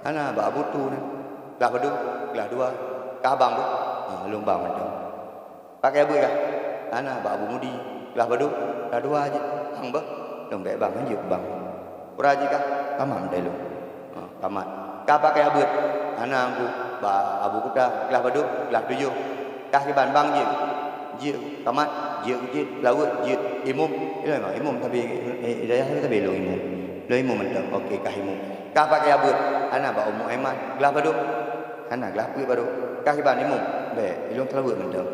Hana, bak Abu Tu nyan. Glah padum? Glah dua. Kah bang beuh? Ha, lôn bang mantong. Pakon jak beuet kah? Hana, bak Abu Mudi. Glah padum? Glah dua jih. Bang beuh? Lôn bèk bang, hanjeuet bang. Peue jih kah? Kamat mantong lôn. Ha, kamat. Kah pakon jak beuet? Hana, Teungku, bak Abu Kuta. Glah padum? Glah tujoh. Kah kiban, bang jeuet? Jeuet. Kamat? Jeuet, jeuet. Laweuet? Jeuet. Imum? Ilôn imum, tapi, eh, dayah tapi lôn imum. Lôn imum mantong. Oke, kah imum. Kah pakon jak beuet? Hana, bak Umu Aiman. Glah padum? Hana, glah peuet barô. Kah kiban, imum? Bèk, ilôn seulaweuet mantong.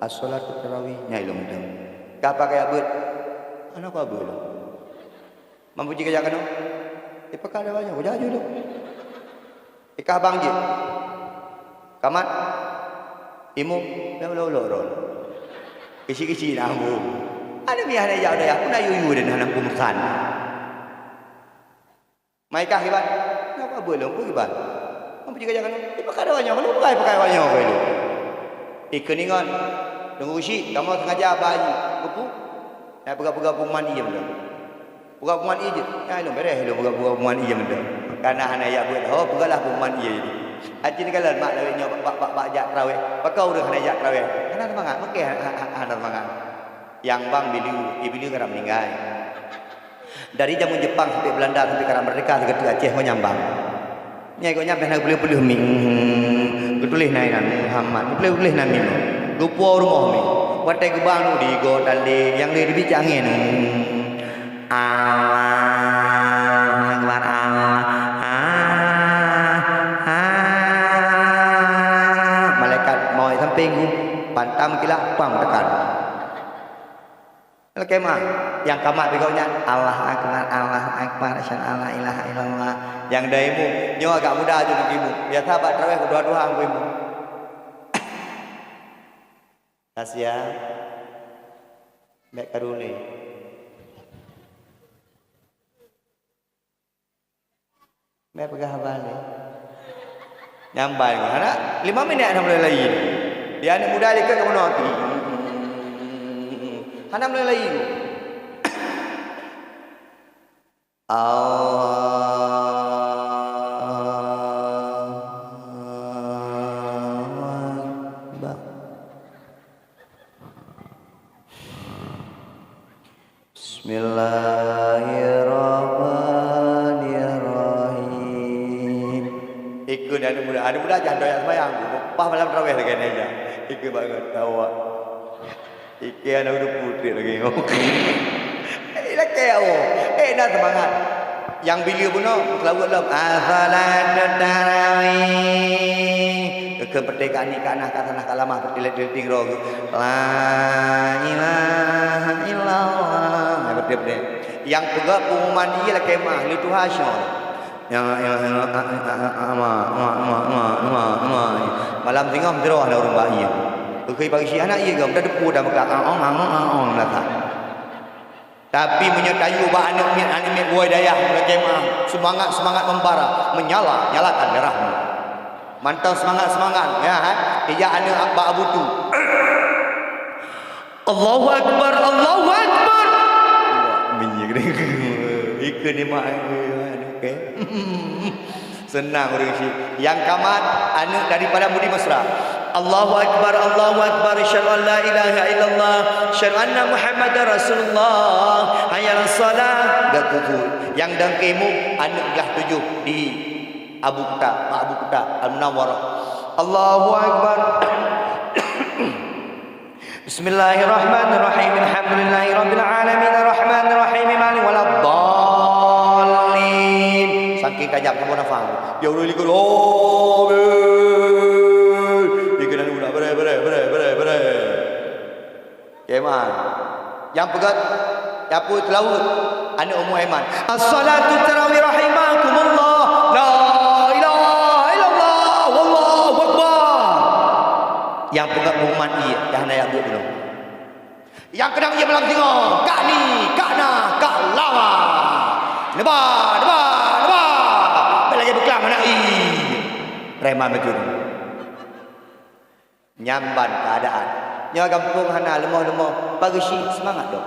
As-shalatu tarawih, nyan ilôn mantong. Kah pakon jak beuet? Hana, pakon jak beuet lôn. Mampu jih kajak keunoe? Eh, pakon jak beuet nyoe, kajak ju lôn. Eh, kah bang jeuet? Kamat? Imum? Dah ulok-ulok droe. Keuchik-keuchik na bu. Aneuk miet hana jak u dayah, peue na yue-yue dan hana peue meusan. Mai kah kiban? Nyoe ka beuet lôn, peue kiban? Mampu jih kajak keunoe? Eh, pakon jak beuet nyoe, keunoe pakon jak beuet nyoe keu lôn. Eh, keuningon. Deungoe u chik, kamoe sengaja ba jih. Peue? Nak peugah-peugah pengumuman ie meunan. Peugah pengumuman ie jeuet. Nyan lôn beres lôn peugah-peugah pengumuman ie meunan. Kana hana jak buet ho, peugahlah pengumuman ie jeuet. Aci ni kalon mak lawét nyoe bak, bak, bak, bak jak traweh. Pakon ureueng hana jak traweh? Hana seumangat, meuke ha-, ha-, ha-, hana seumangat. Nyang bang Bileue, Bileue ka meuninggai. Dari jameun Jepang sampai Belanda sampai ka rab meurdeka sigoe teuk Aceh ngon nyang bang. Nyan gobnyan pih na geupeuleueh-peuleueh mi. Geutuléh nan inan Muhammad, geutuléh-tuléh nan mi. Geupuwoe rumoh mi. Watèe geuba nu digo tali nyang lé dibiet cangé nu. Allahu Akbar, Allah, ah, ah. Malaikat mawét sampéng geuh, pantam kilat, pang teukan. Lakèe meu'ah, nyang ka mat bak gobnyan, "Allahu Akbar, Allahu Akbar, asyhadu an la ilaha illallah." Nyang dai imeum, nyoe agak muda jeuet keu imeum. Biasa bak traweh keudua-dua han imeum. Asia, bèk karu lé. Meupeugah haba lé. Nyambai ngon hana, lima minèt hana mulai laén. Di aneuk muda dikeue keu meunoe. Hana mulai laén. Allahu Akbar. Bismillahirrahmanirrahim. Ikeu aneuk muda, aneuk muda jangan doyak sembahyang. Pas malam tarawih lagèe nyan. Ikeu bangat awak. Ikeu aneuk muda putih lagi. Eh, lakèe awak. Eh, na semangat. Nyang Bileue bunoe, seulaweuet lom. As-salatu tarawih. Keu peuté ka aneuk ka na ka salah ka lamah peuté lé ting roe. La ilaha illallah. Nah, beutôi-beutôi. Nyang peugah pengumuman ie lakèe meu'ah, lé tuha syoe. Ya, ya, ya, ama, ama. Malam singoh sidroe hana ureueng ba ie. Keu pagi syiah na ie gom, teudepu dah meukat, aong, aong, aong, aong, lasa. Tapi meunyoe tayue bak aneuk miet, aneuk miet woe dayah, lakèe meu'ah, seumangat-seumangat membara, menyala, nyalakan darahmu. Mantong seumangat-seumangat, ya, ha? Ija aneuk bak abu tu. Allahu Akbar, Allahu Akbar. Minyeuk deh. Ikeu ni mak, aneuk, eh. Seunang ureueng syiek. Nyang ka mat, aneuk daripada Budi Mesra. Allahu Akbar, Allahu Akbar, asyhadu an la ilaha illallah, asyhadu anna Muhammadar Rasulullah, hayya 'alas shalah, gak kuku. Nyang dang keu imeum, aneuk glah tujoh di Abu Kuta, Mak Abu Kuta, Al-Munawwarah. Allahu Akbar. Bismillahirrahmanirrahim. Alhamdulillahirabbil alamin. Arrahmanirrahim. Maliki yaumiddin. Saking tajam saboh nafah. Ya Allah, likot. Amin. Ikeu dan udah. Bere, bere, bere, bere, bere. Keman. Nyang peugah, nyan peue seulaweuet. Aneuk Ummu Aiman. As-salatu tarawih rahimakumullah. La ilaha illallah. Wallahu akbar. Nyang peugah pengumuman ie, nyang hana jak buet bunoe. Nyang keudang ie malam singoh, kak ni, kak na, kak lawa. Neuba, neuba, neuba. Bèk lagèe beuklam aneuk ie. Preman bacut. Nyan ban keuadaan. Nyoe gampông hana leumoh-leumoh, pagi syiek seumangat dong.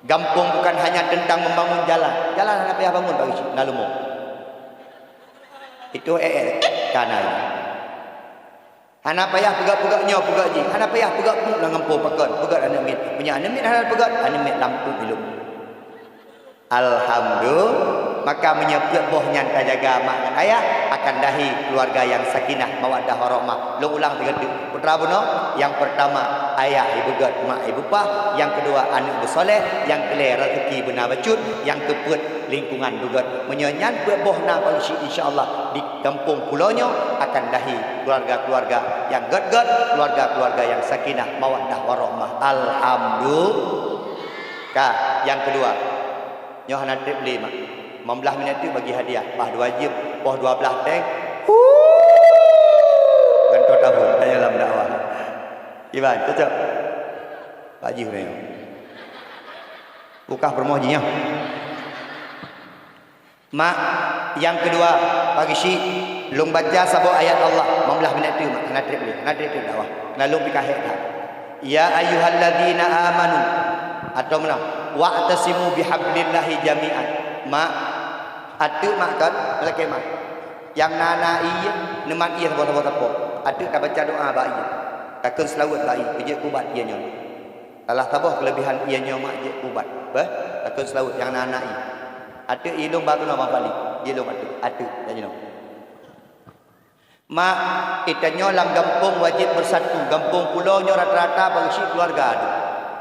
Gampông bukan hanya teuntang membangun jalan. Jalan hana payah bangun pagi syiek, na leumoh. Itu eh, eh, tanah. Hana payah peugah-peugah nyoe, peugah jih. Hana payah peugah peue lam gampông pakon, peugah aneuk miet. Meunyoe aneuk miet hana peugah, aneuk miet lampôh ilông. Alhamdulillah. Maka meunyoe peuet boh nyan tajaga mak ngon ayah, akan lahé keuluwarga nyang sakinah, mawaddah, warahmah. Lôn ulang sigoe teuk. Putra bunoe, nyang peurtama, ayah ibeugöt, mak ibupah. Nyang keudua, aneuk beusoleh. Nyang keulhèe, raseuki beuna bacut. Nyang keupeuet, lingkungan beugöt. Meunyoe nyan peuet boh na pagi syiek, insya Allah, di gampông pulo nyoe akan lahé keuluwarga-keuluwarga nyang göt-göt, keuluwarga-keuluwarga nyang sakinah, mawaddah, warahmah. Alhamdulillah. Ka, nyang keudua. Nyoe hana trép lé, mak. Limong blaih minèt teuk bagi hadiah. Paih dua jeuem, poh dua blaih teng. Huu! Gantoe tahun, tanya lam dakwah. Iban, cocok? Pak Jih uroe nyoe. Bukah peurumoh jih nyoe. Mak, nyang keudua, pagi syiek, lôn baca saboh ayat Allah, limong blaih minèt teuk, mak. Hana trép lé, hana trép-trép dakwah. Hana lôn pih ka hék that. Ya ayyuhalladzina amanu, atau meunan, wa'tasimu bihablillahi jami'an. Mak, ateuek mak kon, lakée mak. Nyang na-na ié, neumat ié saboh-saboh sapo. Ateuek tabaca doa bak ié. Takheun seulaweuet bak ié, beujeuet kubat ié nyoe. Salah saboh keulebihan ié nyoe mak jeuet kubat. Beh, takheun seulaweuet nyang na-na ié. Ateuek ié lôn ba keunoe Bang Fadli. Ié lôn ateuek, ateuek, jak jinoe. Mak, geutanyoe lam gampông wajéb beusatu. Gampông pulo nyoe rata-rata barô chik keuluwarga deuh.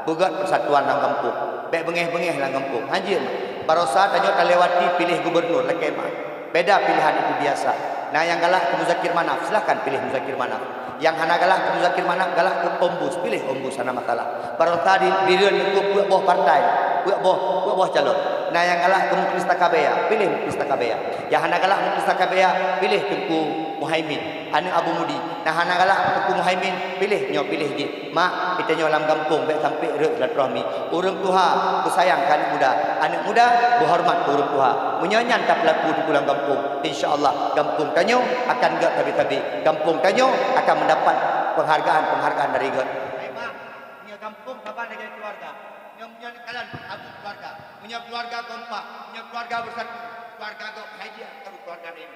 Peugét peusatuan lam gampông. Bék beungéh-beungéh lam gampông. Hanjeuet, Mak. Barosa tanyoe talewati piléh gubernur, lakée mak. Beda pilihan itu biasa. Na nyang galak keu Muzakir Manaf, silahkan piléh Muzakir Manaf. Nyang hana galak keu Muzakir Manaf, galak keu Ombus, piléh Ombus, hana masalah. Barosa di, di Reuen Teungku peuet boh partai, peuet boh, peuet boh calon. Na nyang galak keu Muklis Takabea, piléh Muklis Takabea. Nyang hana galak Muklis Takabea, piléh Teungku Muhaimin, aneuk Abu Mudi. Na hana galak Teungku Muhaimin, piléh nyoe, piléh jih. Mak, geutanyoe lam gampông bék sampoe rhot silaturahmi. Ureuëng tuha beusayang keu aneuk muda, aneuk muda beuhoreumat keu ureuëng tuha. Meunyoe nyan tapeulaku di dalam gampông, insya Allah gampông tanyoe akan gét sabe-sabe. Gampông tanyoe akan meudapat peunghargaan-peunghargaan dari gét. Hai mak, meunyoe gampông saban lagée keuluwarga. Meunyoe, meunyoe kalon abu keuluwarga, meunyoe keuluwarga kompak, meunyoe keuluwarga beusatu, keuluwarga gob hai jeuet karu keuluwarga laén.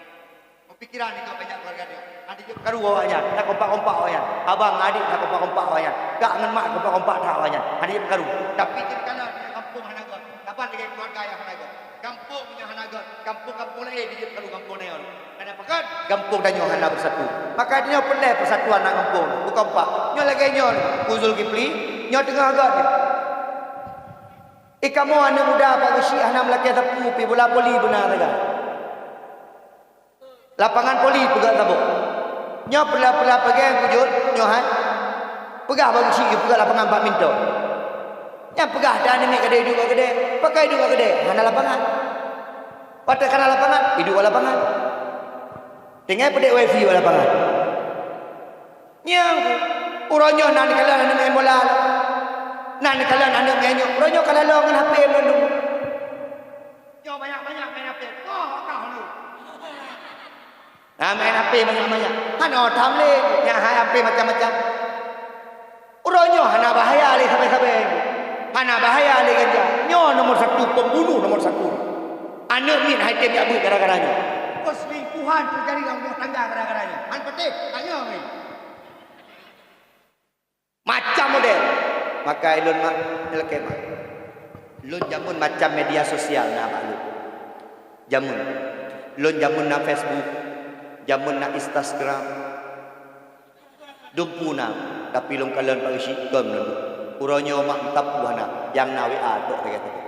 Peupikiran nibak banyak keuluwarga nyoe. Hana jeuet karu awaknyan, na kompak-kompak awaknyan. Abang ngon adék na kompak-kompak awaknyan. Kak ngon mak kompak-kompak that awaknyan. Hana jeuet karu. Tapi jeuet kalon di gampông hana gét. Saban lagée keuluwarga nyang hana gét. Gampông nyang hana gét, gampông-gampông laén jeuet karu gampông nyoe. Kana pakat, gampông tanyoe hana beusatu. Maka nyoe peureulée peusatuan lam gampông, beukompak. Nyoe lagée nyoe, Keu Zulkifli, nyoe teungoh gét nyoe. Eh, kamoe aneuk muda Pak Geuchik hana meulakée sapeue pih, bola voli beuna sagai. Lapangan voli peugah saboh. Nyoe peula-peula peugah kujut, nyoe hai. Peugah Pak Geuchik, peugah lapangan badminton. Nyang peugah dan aneuk miet keudeh iduek bak keudeh, pakon iduek bak keudeh, hana lapangan. Watée kana lapangan, iduek bak lapangan. Tinggai peudeh wifi bak lapangan. Nyang uroe nyoe na neukalon aneuk main bola. Na neukalon aneuk main nyoe. Uroe nyoe ka lalo ngon H P mandum. Nyoe banyak-banyak main H P. Toh, toh lu. Nah, main H P banyak-banyak. Hana tham lé. Nyang hai H P macam-macam. Uroe nyoe hana bahaya lé sabe-sabe. Hana bahaya lé ganja. Nyoe nomor satu, pembunuh nomor satu. Aneuk miet hai tem jak beuet gara-gara nyoe. Perselingkuhan terjadi dalam rumah tangga gara-gara nyoe. Han patéh, tanyong ni. Macam model. Maka ilôn mak, nyelekeh mak. Lôn jameun macam media sosial na bak lôn. Jameun. Lôn jameun na Facebook, jameun na Instagram. Dumpeue na, tapi lôn kalon Pak Geuchik kon lôn. Uroe nyoe mak meusapeue hana, nyang na W A tok sagai-sagai.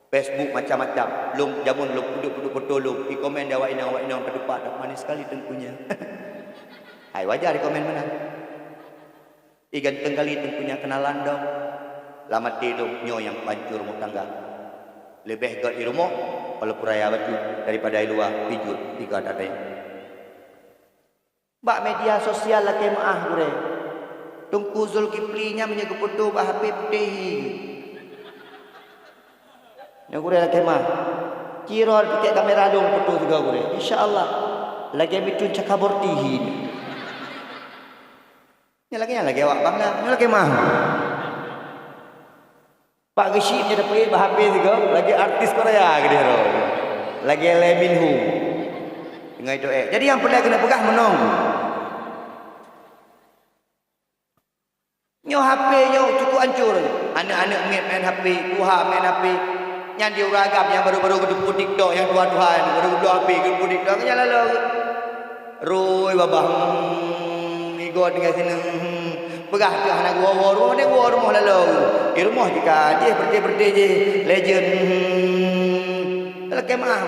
Facebook macam-macam. Lôn jameun lôn peuduek-peuduek foto lôn, ikomen di awak inong, awak inong teudupa that manis sekali teungku nyan. Hai wajar ikomen meunan. Ih ganteng kali teungku nyan keunalan dong. Lam até lôn nyoe nyang pancur rumoh tangga. Leubeh gét i rumoh, walaupun raya bacut, daripada i luwa, pijuet, tiga tadeng. Bak media sosial lakée meuáh gurée. Teungku Zulkifli nyan meunyoe geufoto bak H P putéh hi. Nyoe gurée lakée meuáh. Ci droe pikék kamera lôn foto sigoe gurée. Insya Allah. Lagée mitun cakaborti hi. Nyoe lagée nyan lagée awak bangla. Nyoe lakée meuáh. Pak Geuchik nyoe tapeuék bak H P sigoe, lagée artis Korea keudeh droe. Lagée Lee Min Ho. Teungoh itoe. Jadi nyang peureulée keuneuk peugah meunong. Nyoe H P nyoe cukup hancur. Aneuk-aneuk miet main H P, tuha main H P. Nyan di ureueng agam nyang baru-baru geuteupeue TikTok, nyang tuha-tuha nyan baru geubloe H P geuteupeue TikTok, nyan laloe. Rui babah, hmm, igot tinggai sineuk, hmm. Peugah teuh hana geuwoe-woe rumoh, hana geuwoe rumoh laloe. Di rumoh jih ka jih, beureuti-beureuti jih, legend, hmm. Lakée meuáh,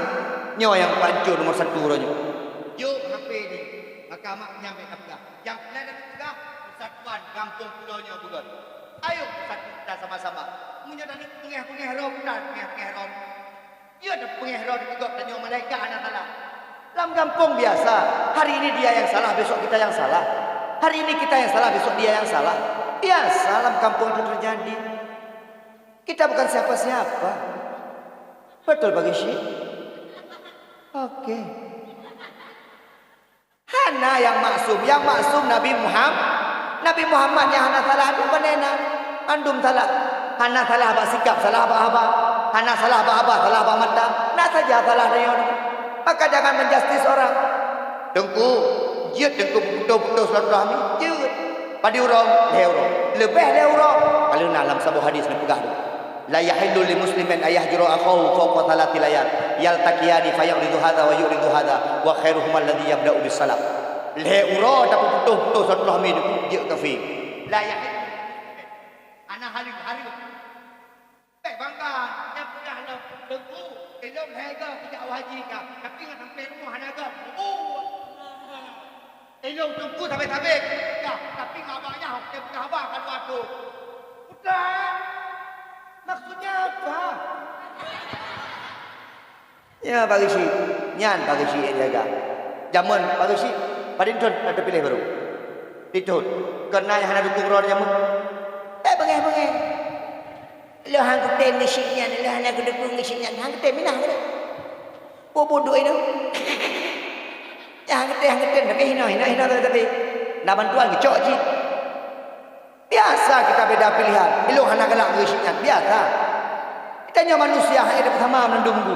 nyoe nyang pancur nomor satu uroe nyoe. Jok H P jih, maka mak nyan bèk tapeugah. Nyang peureulée tapeugah, persatuan gampông pulo nyoe beugöt. Ayo beusatu kita sama-sama. Meunyoe tapeungéh-peungéh droe, bukan peungéh-peungéh droe. Iya tapeungéh droe dikeue gob tanyoe malaikat hana salah. Lam gampông biasa, hari ini dia yang salah, besok kita yang salah. Hari ini kita yang salah, besok dia yang salah. Biasa lam kampung itu terjadi. Kita bukan siapa-siapa. Betul, Pak Geuchik? Oke. Hana nyang maksum, nyang maksum Nabi Muhammad. Nabi Muhammad nyang hana salah, di mana na? Mandum salah. Hana salah bak sikap, salah bak haba. Hana salah bak haba, salah bak mata. Na saja salah tanyoe. Maka jangan menjustis orang. Teungku, jeuet teungku putôh-putôh silaturahmi, jeuet. Padum uroe, lhèe uroe. Leubeh lhèe uroe. Kalau na lam saboh hadis neupeugah tu. La yahillu li muslimin an yahjura akhahu fawqa thalathi layal. Yaltaqiyani fa yu'ridu hadza wa yu'ridu hadza wa khairuhuma alladzi yabda'u bis salam. Lhèe uroe tapeuputoh-putoh silaturahmi jeuet kafé. La yahillu. Hana halal-halal. Bèk bangga, nyang peugah lom, Teungku, ilôn lhèe goe kujak u haji ka, tapi ngon sampoe rumoh hana gob. Ilôn Teungku sabe-sabe ka, tapi ngon abang nyan hok teupeugah haba ka dua thôn. Udah. Maksudnya apa? Ya, Pak Geuchik. Nyan Pak Geuchik nyang jaga. Jameun Pak Geuchik, padum thôn na teupiléh barô? Peuet thôn. Kon na nyang hana dukung droe jameun? Eh, beungéh-beungéh. Lôn han kutem Geuchik nyan, lôn hana kudukung Geuchik nyan. Han kutem, minah keunoe. Peue buet duek nyoe? Ya, han kutem, han kutem, tapi hinoe, hinoe, hinoe, tapi na bantuan geucok cit. Biasa kita beda pilihan. Ilôn hana galak keu Geuchik nyan, biasa. Geutanyoe manusia, han ék sama mandum bu.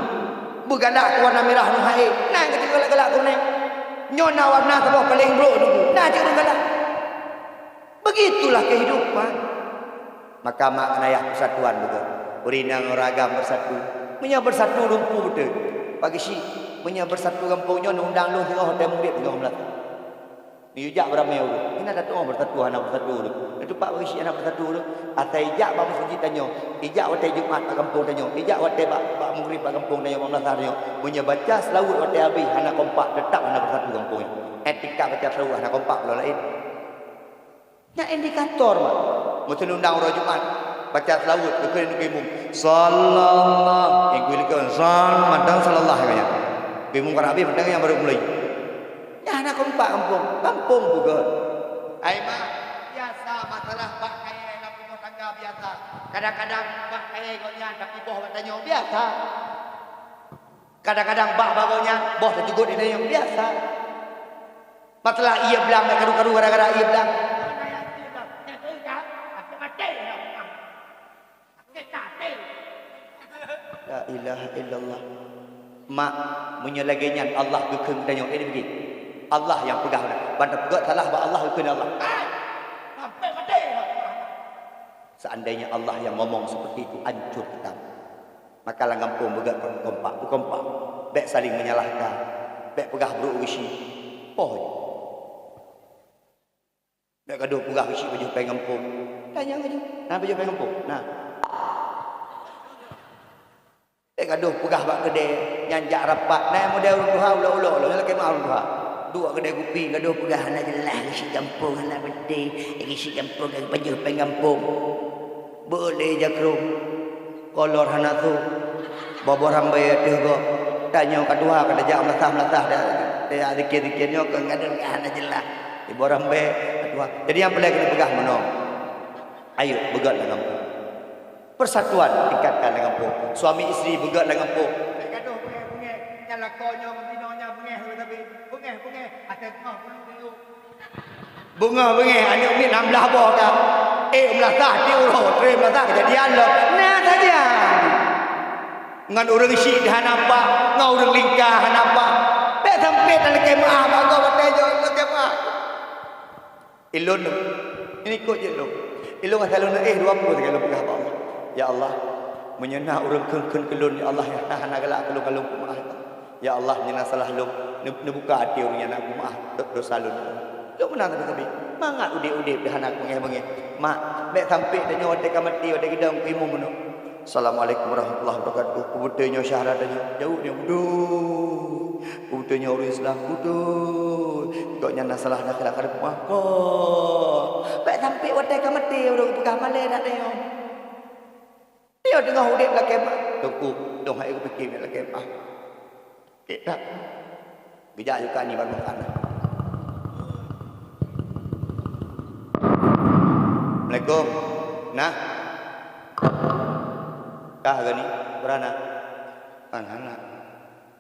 Beugalak keu warna mirah nyoe han ék, na cit galak-galak keu ureueng. Nyoe na warna saboh paleng brôk nyoe, na cit ureueng galak. Begitulah kehidupan. Maka mak ngon ayah persatuan beugöt. Ureueng inong ureueng agam bersatu. Meunyoe bersatu lumpu beutôi. Pak Geuchik, meunyoe bersatu gampông nyoe, undang lôn singoh watèe murit singoh meulat. Neujak beuramé ureueng. Hana tatu'oh beusatu hana beusatu ureueng. Neuteupat bak Geuchik hana beusatu ureueng. Asai ijak bak meuseujid tanyoe, ijak watèe Jumat bak gampông tanyoe, ijak watèe bak, bak Maghrib bak gampông tanyoe, bak meulasah tanyoe. Meunyoe baca seulaweuet watèe habéh hana kompak, teutap hana beusatu gampông nyoe. Etika baca seulaweuet hana kompak, lôn laén. Nyan indikator, mak. Meuteun undang uroe Jumat, baca seulaweuet, geukheun keu imum. Sallallahu, nyang geukheun, sal, mantong sallallahu, nyan. Keu imum ka habéh, mantong nyang barô mulai. Nyan hana kompak gampông. Gampông beugöt. Hai mak, biasa masalah bak kayèe lam rumoh tangga biasa. Kadang-kadang bak kayèe gobnyan tapi boh bak tanyoe biasa. Kadang-kadang bak bak gobnyan boh teuceugut di tanyoe biasa. Masalah ié blang bèk karu-karu gara-gara ié blang. La ilaha illallah. Mak, meunyoe lagèe nyan Allah geukheun tanyoe, eh, dibagi. Allah nyang peugah, ban tapeugöt salah bak Allah geukheun Allah. Sampai maté. Seandainya Allah yang ngomong seperti itu, hancur kita. Maka lam gampông beugöt kompak, beukompak. Bèk saling menyalahkan. Bèk peugah brôk Geuchik. Poh. Bèk gadoh peugah Geuchik pajoh péng gampông. Tanyong Geuchik, na pajoh péng gampông? Na. Bèk gadoh peugah bak keudè, nyan jak rapat. Na model ureueng tuha ulok-ulok, ulok lakèe meu'ah ureueng tuha. Duek keudè kupi, gadoh peugah hana jeulaih, Geuchik gampông hana beutôi, Geuchik gampông ka pajoh péng gampông. Beuet lé jakrong. Kolor hana su. Boh-boh rambèe ateueh gob. Tanyoe ka tuha, ka tajak meulasah-meulasah, tajak zikir-zikir nyoe keu gadeuh hana jeulaih. Di boh rambèe ka tuha. Jadi nyang peureulèe keuneuk peugah meunoe. Ayo, beugöt lam gampông. Persatuan tingkatkan lam gampông. Suami isteri beugöt lam gampông. Bèk gadoh beungèh-beungèh. Nyang lakoe nyoe ngon binoe nyan beungèh sabe-sabe. Beungèh-beungèh. Até teungoh bulu-bulu. Beungoh beungèh aneuk miet nam blah boh ka. Eh, meulasah tiep uroe, trép meulasah keujadian lom. Na saja. Ngon ureueng chik hana pak, ngon ureueng lingka hana pak. Bèk sampé talakèe meu'ah bak gob watèe jok talakèe meu'ah. Ilôn, ini kok jeuet lôn. Ilôn asai lôn éh dua pue lagèe lôn peugah bak Allah. Ya Allah, meunyoe na ureueng kheun-kheun keu lôn, ya Allah, nyang hana galak keu lôn, ka lôn peumeu'ah. Ya Allah, nyan na salah lôn, neu-, neubuka até ureueng nyan, na peumeu'ah do-, dosa lôn. Lôn meunan sabe-sabe. Mangat udép-udép teuh hana beungèh-beungèh. Mak, bèk sampé tanyoe watèe ka maté, watèe geudong keu imum bunoe. Assalamualaikum warahmatullahi wabarakatuh. Peue beutôi nyoe syahada tanyoe? Jaweueb nyoe, beutôi. Peue beutôi nyoe ureueng Islam? Beutôi. Gobnyan na salah, na khilaf, ka lôn peumeu'ah. Bèk sampé watèe ka maté, ureueng peugah malèe that tanyoe. Nyoe teungoh udép lakèe meu'ah. Teungku, dong hai kupike meu'ah lakèe meu'ah. Kek that. Geujak juga ni baru anak. Assalamualaikum. Nah. Kah gani? Berana? Kan anak.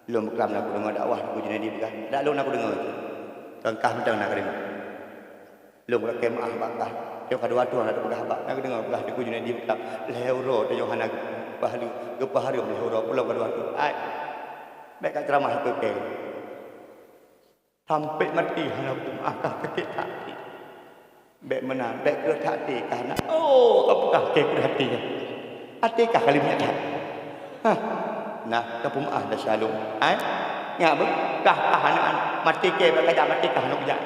Lôn beuklam na kudeungoe dakwah Teungku Junaidi peugah. Dak lôn na kudeungoe. Kan kah mantong na kudeungoe. Lôn lakée meuáh bak kah. Nyoe ka dua tueng na teupeugah bak, na geudeungoe peugah Teungku Junaidi beutam. Lhée uroe tanyoe hana geupeuhareuem, geupeuhareuem lhée uroe, peulom ka dua tueng. Ai, bék ka ceuramah keu kée. Sampoe maté hana geupeumaáh kah, sakét that até. Bék meunan, bék kreueh that até kah na. Oh, ka peugah kée kreueh até nyan. Até kah ka lheueh miet that. Hah, nah, ka peumeuáh desya lôn. Ai, nyak beuh, kah, kah hana, maté kée bék kajak, maté kah hana kujak.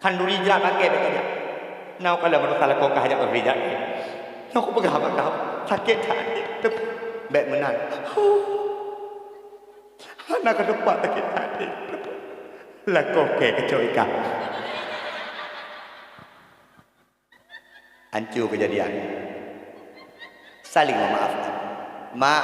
Khanduri jrat lakée bék kajak. Na ukalon madrasah lakoe kah jak khanduri jrat. Nyoe kupeugah bak kah, sakét that até. Bék meunan. Hana ka teupeu sakét that até. Lakoe kée keucok ikan. Anco keujadian. Saling memaafkan. Mak,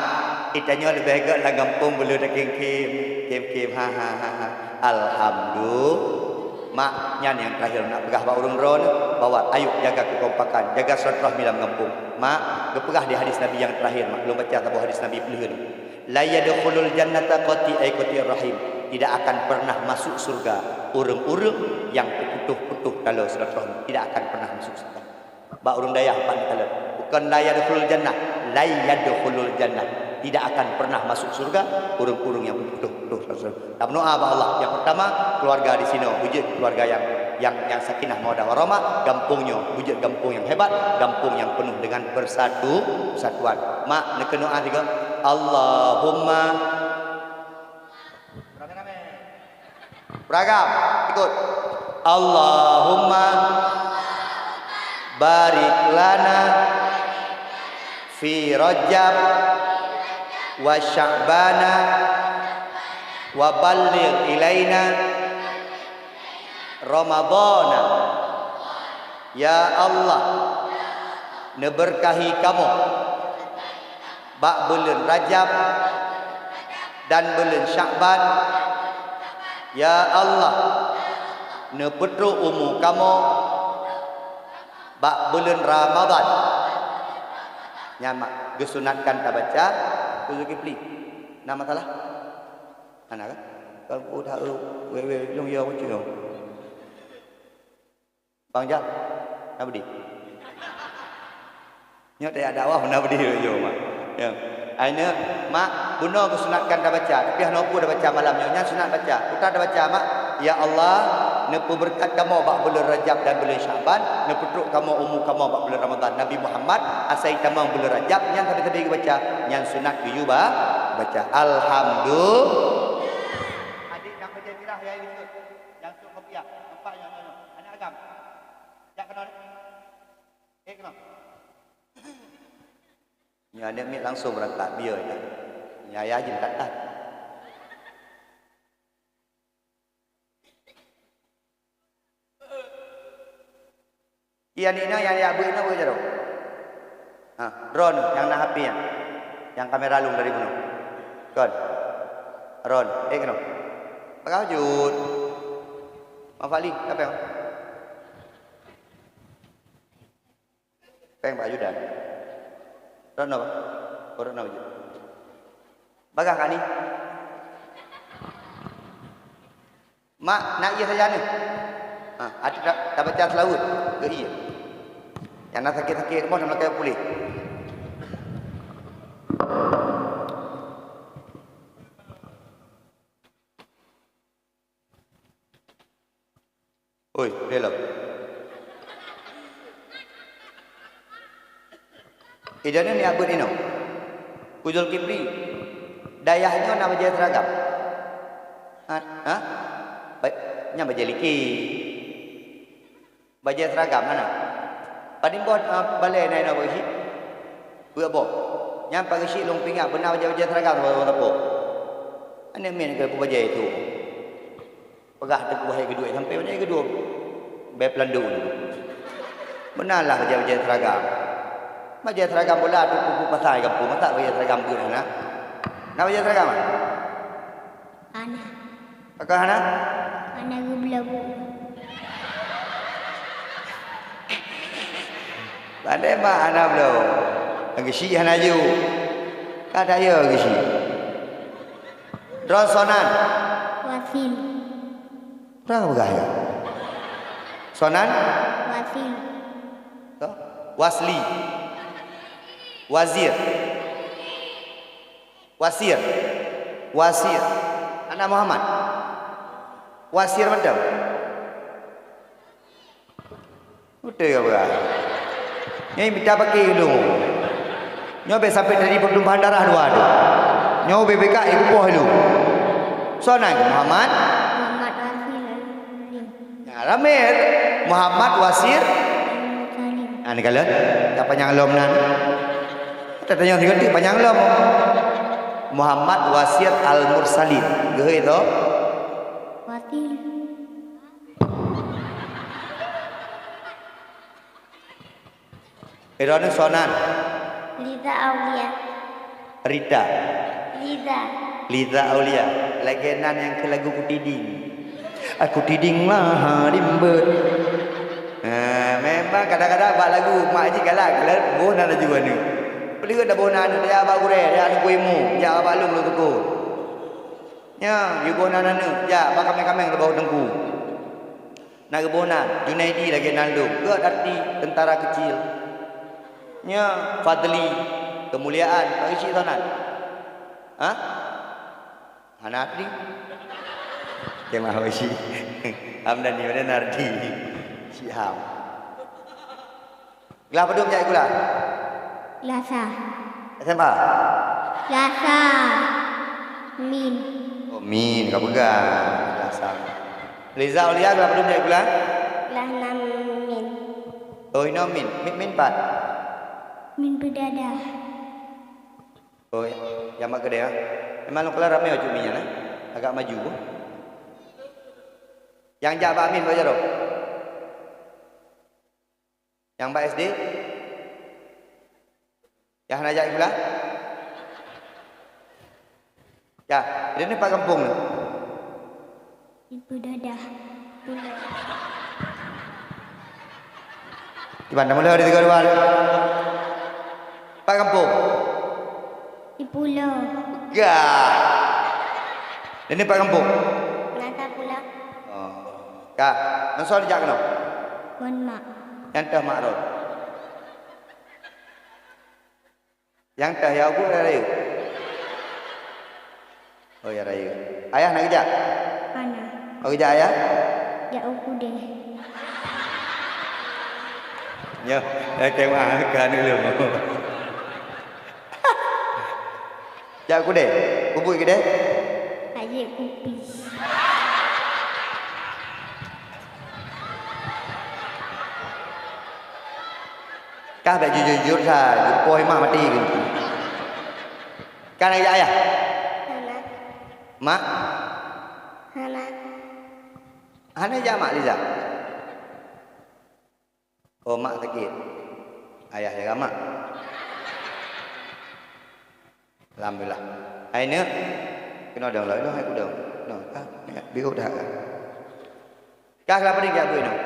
geutanyoe leubeh gét lam gampông beuleueh takhém-khém, khém-khém, ha, ha, ha, ha. Alhamdulillah. Mak, nyan nyang terakhir nak peugah bak ureuëng droeneuh, bahwa ayuk jaga keukompakan, jaga silaturahmi lam gampông. Mak, geupeugah di hadis Nabi nyang terakhir, mak, lôn baca saboh hadis Nabi peuleueh nyoe. La yadkhulul jannata qati', ai qati'ir rahim. Tidak akan pernah masuk surga ureuëng-ureuëng nyang peuputoh-putoh taloe silaturahmi. Tidak akan pernah masuk surga. Bak ureuëng dayah pat neukalon. Bukon la yadkhulul jannah, la yadkhulul jannah. Tidak akan pernah masuk surga ureuëng-ureuëng nyang peuputoh-putoh. Tameudoá bak Allah. Nyang peurtama, keuluwarga di sinoe beujeuet keuluwarga nyang, nyang, nyang sakinah mawaddah warahmah, gampông nyoe beujeuet gampông nyang hebat, gampông nyang peunoh deungon persatu-, persatuan. Mak, neukeunoe sigoe, Allahumma Beuragam. Ikut. Allahumma barik lana fi Rajab wa Sya'bana wa balligh ilaina Ramadhana. Ya Allah, neubeurkahi kamoe bak buleuen Rajab dan buleuen Syakban. Ya Allah, neupeutrok umu kamoe bak buleuen Ramadhan. Nyan mak geusunatkan tabaca Zulkifli. Na masalah? Hana kan? Kalau ku dah, eh, weh, weh, lôn ya kucing. Bang Jal, na beudih? Nyoe tajak dakwah na beudih lôn yue, mak. Ya. Akhirnya, mak, bunoe geusunatkan tabaca, tapi hana peue tabaca malam nyoe, nyan sunat baca. Peue tabaca, mak, "Ya Allah, neupeubeureukat kamoe bak buleuen Rajab dan buleuen Syakban, neupeutrok kamoe umu kamoe bak buleuen Ramadhan." Nabi Muhammad asai tamong buleuen Rajab, nyan sabe-sabe geubaca, nyan sunat geuyue ba-, baca. Alhamdulillah. Adik nyang bajée mirah ya itu. Nyang sôk kopiah, nampak nyoe, nyoe, nyoe. Aneuk agam. Jak keunoe. Eh, keunoe. Nyoe aneuk miet langsung beurangkat, biyeu dah. Nyoe ayah jeuet that-that. Iya, ni na nyang jak beuet na beuet jaroe. Ha, droeneuh nyang na H P nyan. Nyang kamera lôn dari bunoe. Kon. Droeneuh, eh, keunoe. Bagah jeuet. Mak Fadli, ka péng? Péng bak ajudan. Droeneuh, bah? Oh, droeneuh jeuet. Bagah kah ni? Mak, na ié sajan nyoe. Ha, até ta-, tabaca seulaweuet keu ié. Nyang na sakét-sakét rumoh, na meulakée puléh. Oi, belom. Idane niat beuet inoe. Ku Zulkifli, dayah nyoe na bajée seragam? Ha? Ha? Ba-, nyan bajée liki. Bajée seragam hana. Padum boh, ah, balée na inoe bak geuchik? Peuet boh. Nyan bak geuchik lôn pingat beuna bajée-bajée seragam saboh-saboh. Aneuk miet keu bajée itu. Peugah teuk wahai keudua, sampai mana keudua? Bèe peulanduk tu. Meunan lah bajèe-bajèe seragam. Bajèe seragam bola tu pupuk pasai gampông, masa bajèe seragam beuet hana? Na bajèe seragam, ah? Hana. Pakon hana? Hana geubloe bu. Pandai mak hana bloe. Geuchik hana ju. Ka dayah geuchik. Droe soe nan? Wasil. Peue peugah nyan? Sonan? Wasil. Toh? Wasli. Wazir. Wasir. Wasir. Anak Muhammad. Wasir mantong. Beutôi ka peugah. Nyoe mita paké ulôn. Nyoe bèk sampai teujadi pertumpahan darah dua tu. Nyoe B P K ikupoh ilôn. Soe nan Muhammad? Muhammad Rasul Alim. Nah, ramé. Muhammad Wasir. Al-Mursalin. Nah, ni kala. Ka panyang lom nan. Tatanyong sigoe panyang lom. Muhammad Wasir Al-Mursalin. Geuhôi to? Wasil. Droeneuh soe nan? Liza Aulia. Rita. Liza. Liza Aulia. Lagèe nan nyang keu lagu Kutiding. Aku tiding lah dimbet. Ha, memang kadang-kadang bak lagu mak jih galak, galak boh nan laju aneuk. Peuleueh dah boh nan aneuk, ya bak gurèe, ya aneuk ilmu, ya bak lôn lôn teupeu. Nya, yue boh nan aneuk, jak bak kaméng-kaméng leuboh teungku. Na geuboh nan, Junaidi lagèe nan lôn, gèt arti tentara kecil. Nya, Fadli, kemuliaan, bagi cit soe nan. Hah? Hana arti. Kemah bagi cit. Hamdani, mana arti? Cik Ham. Glah padum jak sikula? Glah sa. S M A? Glah sa. Min. Oh, min, ka peugah. Glah sa. Liza Aulia glah padum jak sikula? Glah nam min. Oh, inoe min. Min, min pat? Min peudadah. Oh, ya. Nyang mak keudéh, ha? Memang lôn kala ramé bacut min nyan, ha? Agak maju. Nyang jak bak min bak jaroe. Nyang bak S D? Nyang hana jak sikula? Ya, droeneuh pat gampông nyoe? Ibu dadah. Pulo. Kiban dah mula di tiga dua. Pat gampông? Di Pulo. Gah. Droeneuh pat gampông? Nata Pulo. Oh. Ka, ngon soe jak keunoe? Ngon mak. Nyang teuh mak droe. Nyang teuh ya ubu ya rayeuk? Oh, ya rayeuk. Ayah na geujak? Hana. Oh, geujak ayah? Jak u keudè. Nyoe, eh, kemah ka dulu. Jak u keudè? Kubu keudè? Ka jeuet kupi. Kah bèk jujur-jujur sa, poh mak maté keu. Kan ayah, ayah? Hana. Mak? Hana. Hana jak mak Liza? Oh, mak sakét. Ayah jaga mak. Alhamdulillah. Hai neuk, keunoe dong lom, hai kudong. Noh, ka, biru dah ka. Ka, kenapa ni jak bui noh?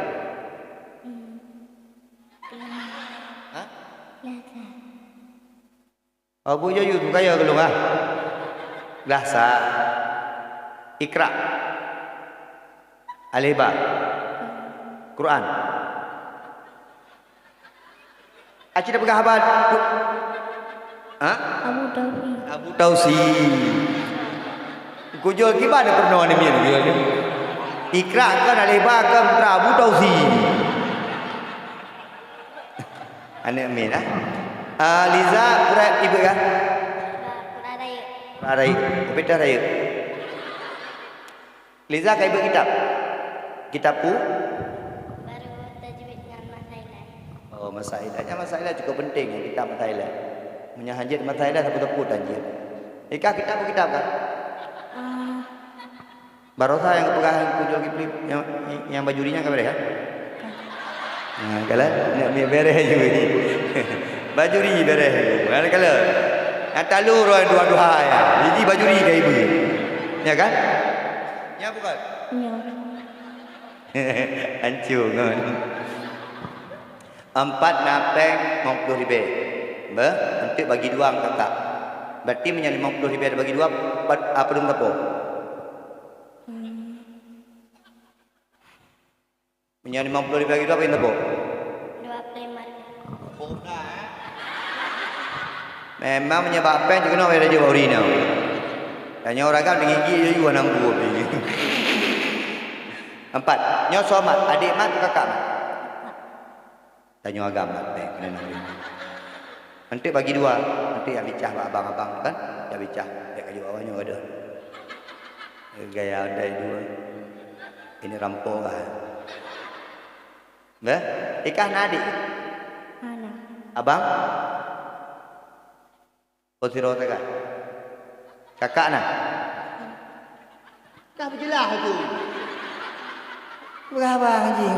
Hmm. Ha? Biasa. Oh, bu jaju tu kaya ke lu, ha? Biasa. Iqra. Alif ba. Quran. Aci dah peugah haba. Ha? Abu Tausi. Abu Tausi. Kujol kiban peurunoe ni mian kujol ni. Iqra kan alif ba kan putra Abu Tausi. Aneuk min ah. Ah, Liza, putra ibu kah? Putra rayeuk. Putra rayeuk. Tapi dah rayeuk. Liza ka ibeuet kitab? Kitab pu? Baru tajwid ngon masailah. Oh, masailah. Nyan masailah cukup penting, kitab masailah. Meunyo hanjeuet masailah, sapeue-sapeue tanjeuet. Ikah kitab pu kitab kah? Ah. Barosa nyang geupeugah kujol Kipli, nyang, nyang bajuri nyan ka bereh, ha? Nah, kalau nak mi bereh juga ni. Bajuri bereh juga. Kan kalau nak talu orang dua-dua ya. Jadi bajuri ka ibu. Ya kan? Ya bukan? Ya. Hancur kan? Empat na péng limong puluh ribèe. Beh, untuk bagi dua kakak. Berarti meunyo limong puluh ribèe bagi dua, pat, apa dong tapo? Hmm. Nyoe limong ploh ribèe bagi dua, bagi teupeue? Dua ploh lima ribèe. Memang meunyoe bak péng jikeunoe bèk laju bak ureueng inong. Dan nyoe ureueng agam deungon gigi jaju anang buet. Empat. Nyoe soe mat, adék mat, kakak mat? Tanyoe agam mat péng keunoe ureueng inong. Nanti bagi dua, nanti nyang bicah bak abang-abang kan, nyang bicah bèk laju bak awak nyoe gadôh. Gaya andai dua. Ini rampok lah. Beh, ikah na adék? Hana. Abang? Oh, sidroe sagai. Kakak na? Ka beujeulaih tu. Peugah abang jih.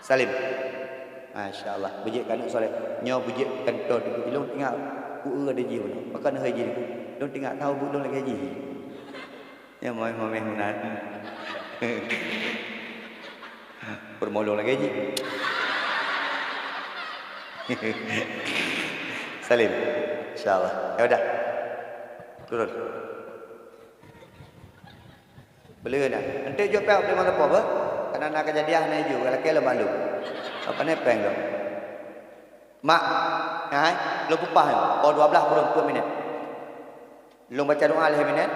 Salim. Masya Allah. Beujeuet keu aneuk soleh. Nyoe beujeuet keu kantô teungku. Ilôn teuingat ku eu ada jih. Pakon hai jih teungku. Ilôn teuingat tahu buet lôn lagèe jih. Ya, moe-moe meunan. Peurumoh lôn lagèe jih. Salim. Insya Allah. Ya udah. Turun. Beli na. Nanti jok pèng beli mata apa? Karena nak kejadian na ju, kalau kira malu. Apa ni pèng tu? Mak, hai, lôn peupah nyoe, poh dua blaih kureueng peuet minét. Lôn baca doa lhèe minét,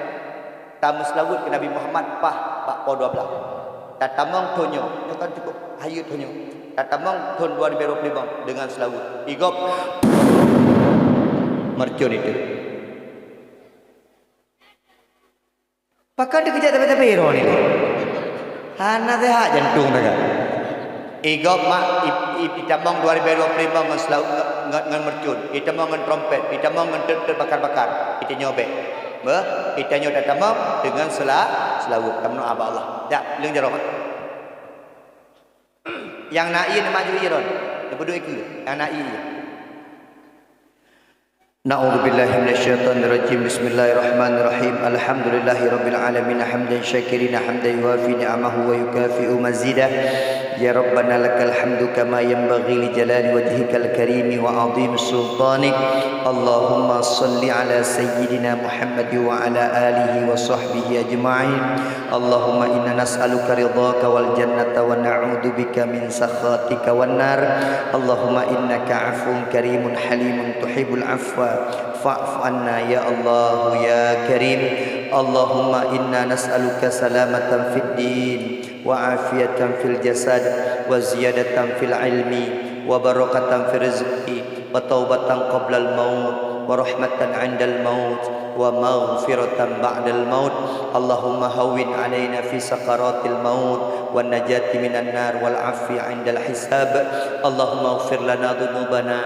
tameuseulaweuet keu Nabi Muhammad paih bak poh dua blaih. Tatamong thôn nyoe, nyoe kan cukup hayeu thôn nyoe. Tatamong thôn dua ribèe dua ploh limong deungon seulaweuet. Igop, meuracôn itu. Pakon teukeujak tapi-tapi droeneuh nyoe? Hana seuhat jantông teuka. Igop mak, i-, i-, itamong dua ribèe dua ploh limong ngon seulaweuet, ngon, ngon, ngon meuracôn, itamong ngon trompet, itamong ngon teut-teut bakar-bakar. Itanyoe bèk. Beuh, itanyoe tatamong deungon seula-, seulaweuet. Tameudoa bak Allah. Jak, leueng jaroe mak. Nyang na ié neumaju ié droen. Neupeuduek ikeue. Nyang na ié. أعوذ بالله من الشيطان الرجيم. بسم الله الرحمن الرحيم. الحمد لله رب العالمين، حمدا شاكرين، حمدا يوافي نعمه ويكافئ مزيده. يا ربنا لك الحمد كما ينبغي لجلال وجهك الكريم وعظيم سلطانك. اللهم صل على سيدنا محمد وعلى آله وصحبه أجمعين. اللهم إنا نسألك رضاك والجنة ونعوذ بك من سخطك والنار. اللهم إنك عفو كريم حليم تحب العفو فاعف عنا يا الله يا كريم. اللهم إنا نسألك سلامة في الدين وعافية في الجسد وزيادة في العلم وبركة في الرزق وتوبة قبل الموت ورحمة عند الموت ومغفرة بعد الموت. اللهم هون علينا في سكرات الموت والنجاة من النار والعفو عند الحساب. اللهم اغفر لنا ذنوبنا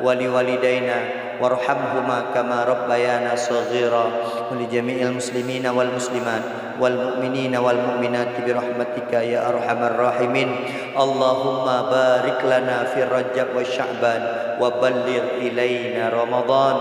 ولوالدينا وارحمهما كما ربيانا صغيرا ولجميع المسلمين والمسلمات والمؤمنين والمؤمنات برحمتك يا أرحم الراحمين. اللهم بارك لنا في رجب وشعبان وبلغ إلينا رمضان.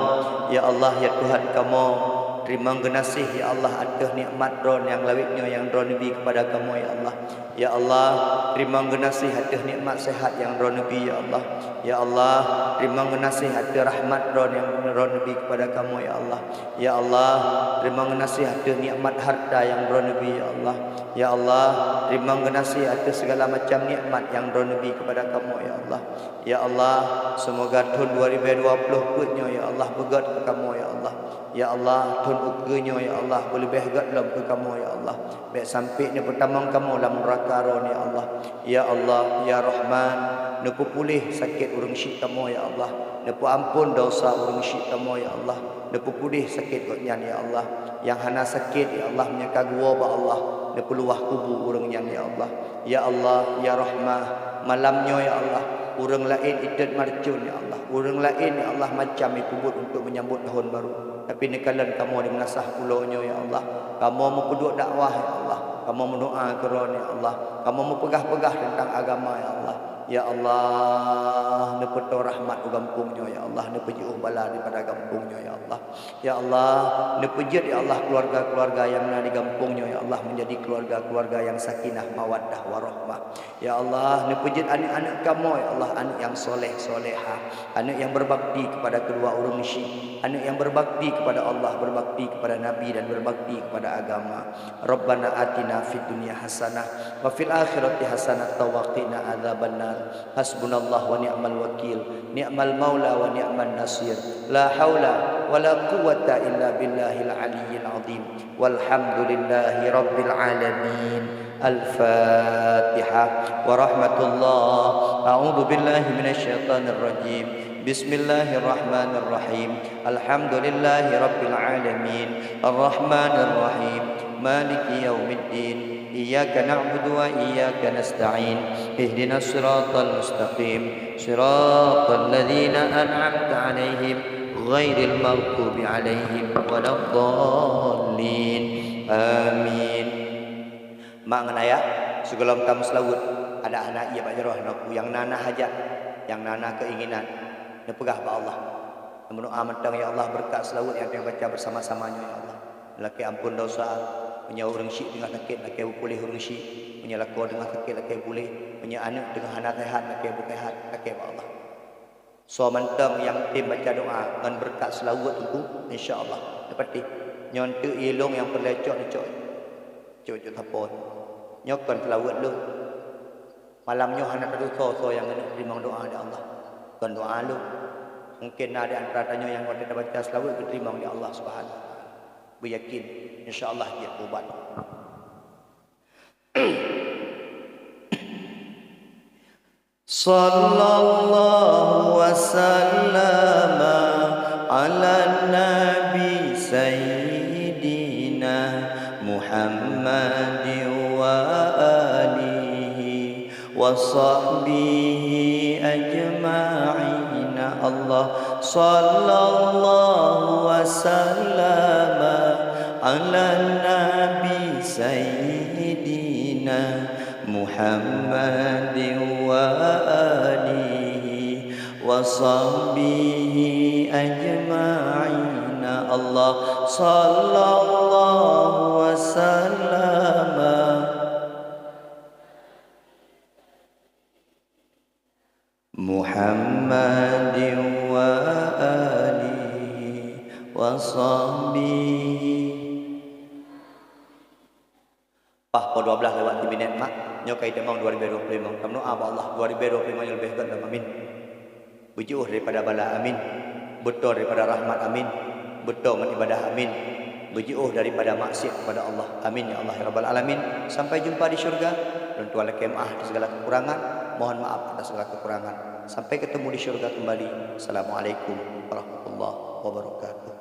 Ya Allah, ya Tuhan kamoe, teurimong geunaséh, ya Allah, ateueh nikmat Droe nyang lawét nyoe nyang Droe neubi keupada kamoe, ya Allah. Ya Allah, teurimong geunaséh ateueh nikmat seuhat nyang Droe neubi, ya Allah. Ya Allah, teurimong geunaséh ateueh rahmat Droe nyang Droe neubi keupada kamoe, ya Allah. Ya Allah, teurimong geunaséh ateueh nikmat harta nyang Droe neubi, ya Allah. Ya Allah, teurimong geunaséh ateueh sigala macam nikmat nyang Droe neubi keupada kamoe, ya Allah. Ya Allah, seumoga thôn dua ribèe dua ploh peuet nyoe, ya Allah, beugöt keu kamoe, ya Allah. Ya Allah, thôn ukeue nyoe, ya Allah, beuleubèh göt lom keu kamoe, ya Allah. Bèk sampé neupeutamong kamoe lam nuraka Droe, ya Allah. Ya Allah, ya Rahman, neupeupuléh sakét ureueng syik kamoe, ya Allah. Neupeuamphon desya ureueng syik kamoe, ya Allah. Neupeupuléh sakét gobnyan, ya Allah. Nyang hana sakét, ya Allah, meunyoe ka geuwoe bak Allah, neupeuluwah kubu ureueng nyan, ya Allah. Ya Allah, ya Rahmah, malam nyoe, ya Allah, ureueng laén itot meuracôn, ya Allah. Ureueng laén, ya Allah, macam ipeubuet untuk meunyambot tahun baru. Tapi neukalon kamoe di meunasah pulo nyoe, ya Allah. Kamoe meupeuduek dakwah, ya Allah. Kamoe meudoa keu Droe, ya Allah. Kamoe meupeugah-peugah teuntang agama, ya Allah. Ya Allah, neupeutoe rahmat u gampông nyoe, ya Allah, neupeujiôh bala daripada gampông nyoe, ya Allah. Ya Allah, neupeujeuet, ya Allah, keluarga-keluarga nyang na di gampông nyoe, ya Allah, menjadi keluarga-keluarga yang sakinah, mawaddah, warahmah. Ya Allah, neupeujeuet aneuk-aneuk kamoe, ya Allah, aneuk yang soleh, solehah, aneuk yang berbakti kepada kedua ureueng syik, aneuk yang berbakti kepada Allah, berbakti kepada Nabi, dan berbakti kepada agama. Rabbana atina fid dunya hasanah, wa fil akhirati hasanah, wa qina adzabannar. Hasbunallah wa ni'mal wakil, ni'mal maula wa ni'man nasir. La haula wa la quwwata illa billahil aliyyil azim. Walhamdulillahi rabbil alamin. Al-Fatihah. Wa rahmatullah. A'udzu billahi minasy syaithanir rajim. Bismillahirrahmanirrahim. Alhamdulillahi rabbil alamin. Arrahmanirrahim. Maliki yaumiddin. Iyyaka na'budu wa iyyaka nasta'in. Ihdinas siratal mustaqim. Siratal ladzina an'amta 'alaihim ghairil maghdubi 'alaihim waladdallin. Amin. Mak ngon ayah, sigohlom tameuseulaweuet, adak hana ié bak jaroe, na peue nyang na, na hajat, nyang na, na keuinginan, neupeugah bak Allah. Neumeudoa mantong, "Ya Allah, beureukat seulaweuet nyang tanyoe baca beusama-sama nyoe, ya Allah. Lakée amphon desya, meunyoe ureuëng syik teungoh sakét, lakée beupuléh ureuëng syik, meunyoe lakoe teungoh sakét, lakée puléh, meunyoe aneuk teungoh hana seuhat, lakée beuseuhat, lakée bak Allah." Soe mantong nyang tem baca doa ngon beureukat seulaweuet Teungku, insya Allah, neupatéh. Nyoe teuk ilong nyang peureulée cok neucok. Cok-cok sapo. Nyoe kon seulaweuet lôn. Malam nyoe hana tatusoe soe nyang keuneuk teurimong doa lé Allah. Kon doa lôn. Mungken na di antara tanyoe nyang watée tabaca seulaweuet geuteurimong lé Allah Subhanahu wa Taala. Beuyakin, insya Allah jeuet ubat. Sallallahu wa sallama ala nabi sayyidina Muhammadin wa alihi wa sahbihi ajma'in. Allah, sallallahu wa sallama ala nabi sayyidina Muhammadin wa alihi wa sahbihi ajma'in. Allah, sallallahu wa sallama Muhammadin wa alihi wa sahbihi. Pah poh dua blaih lewat timinét, mak. Nyoe ka itamong dua ribu dua puluh lima. Tameudoa bak Allah, dua ribu dua puluh lima nyoe leubeh gét lom, amin. Beujiôh daripada bala, amin. Beutôi daripada rahmat, amin. Beutôi ngon ibadah, amin. Beujiôh daripada maksiat kepada Allah, amin ya Allah ya rabbal alamin. Sampai jumpa di syurga. Lôn tuan lakée meu'ah atas segala kekurangan. Mohon maaf atas segala kekurangan. Sampai ketemu di syurga kembali. Assalamualaikum warahmatullahi wabarakatuh.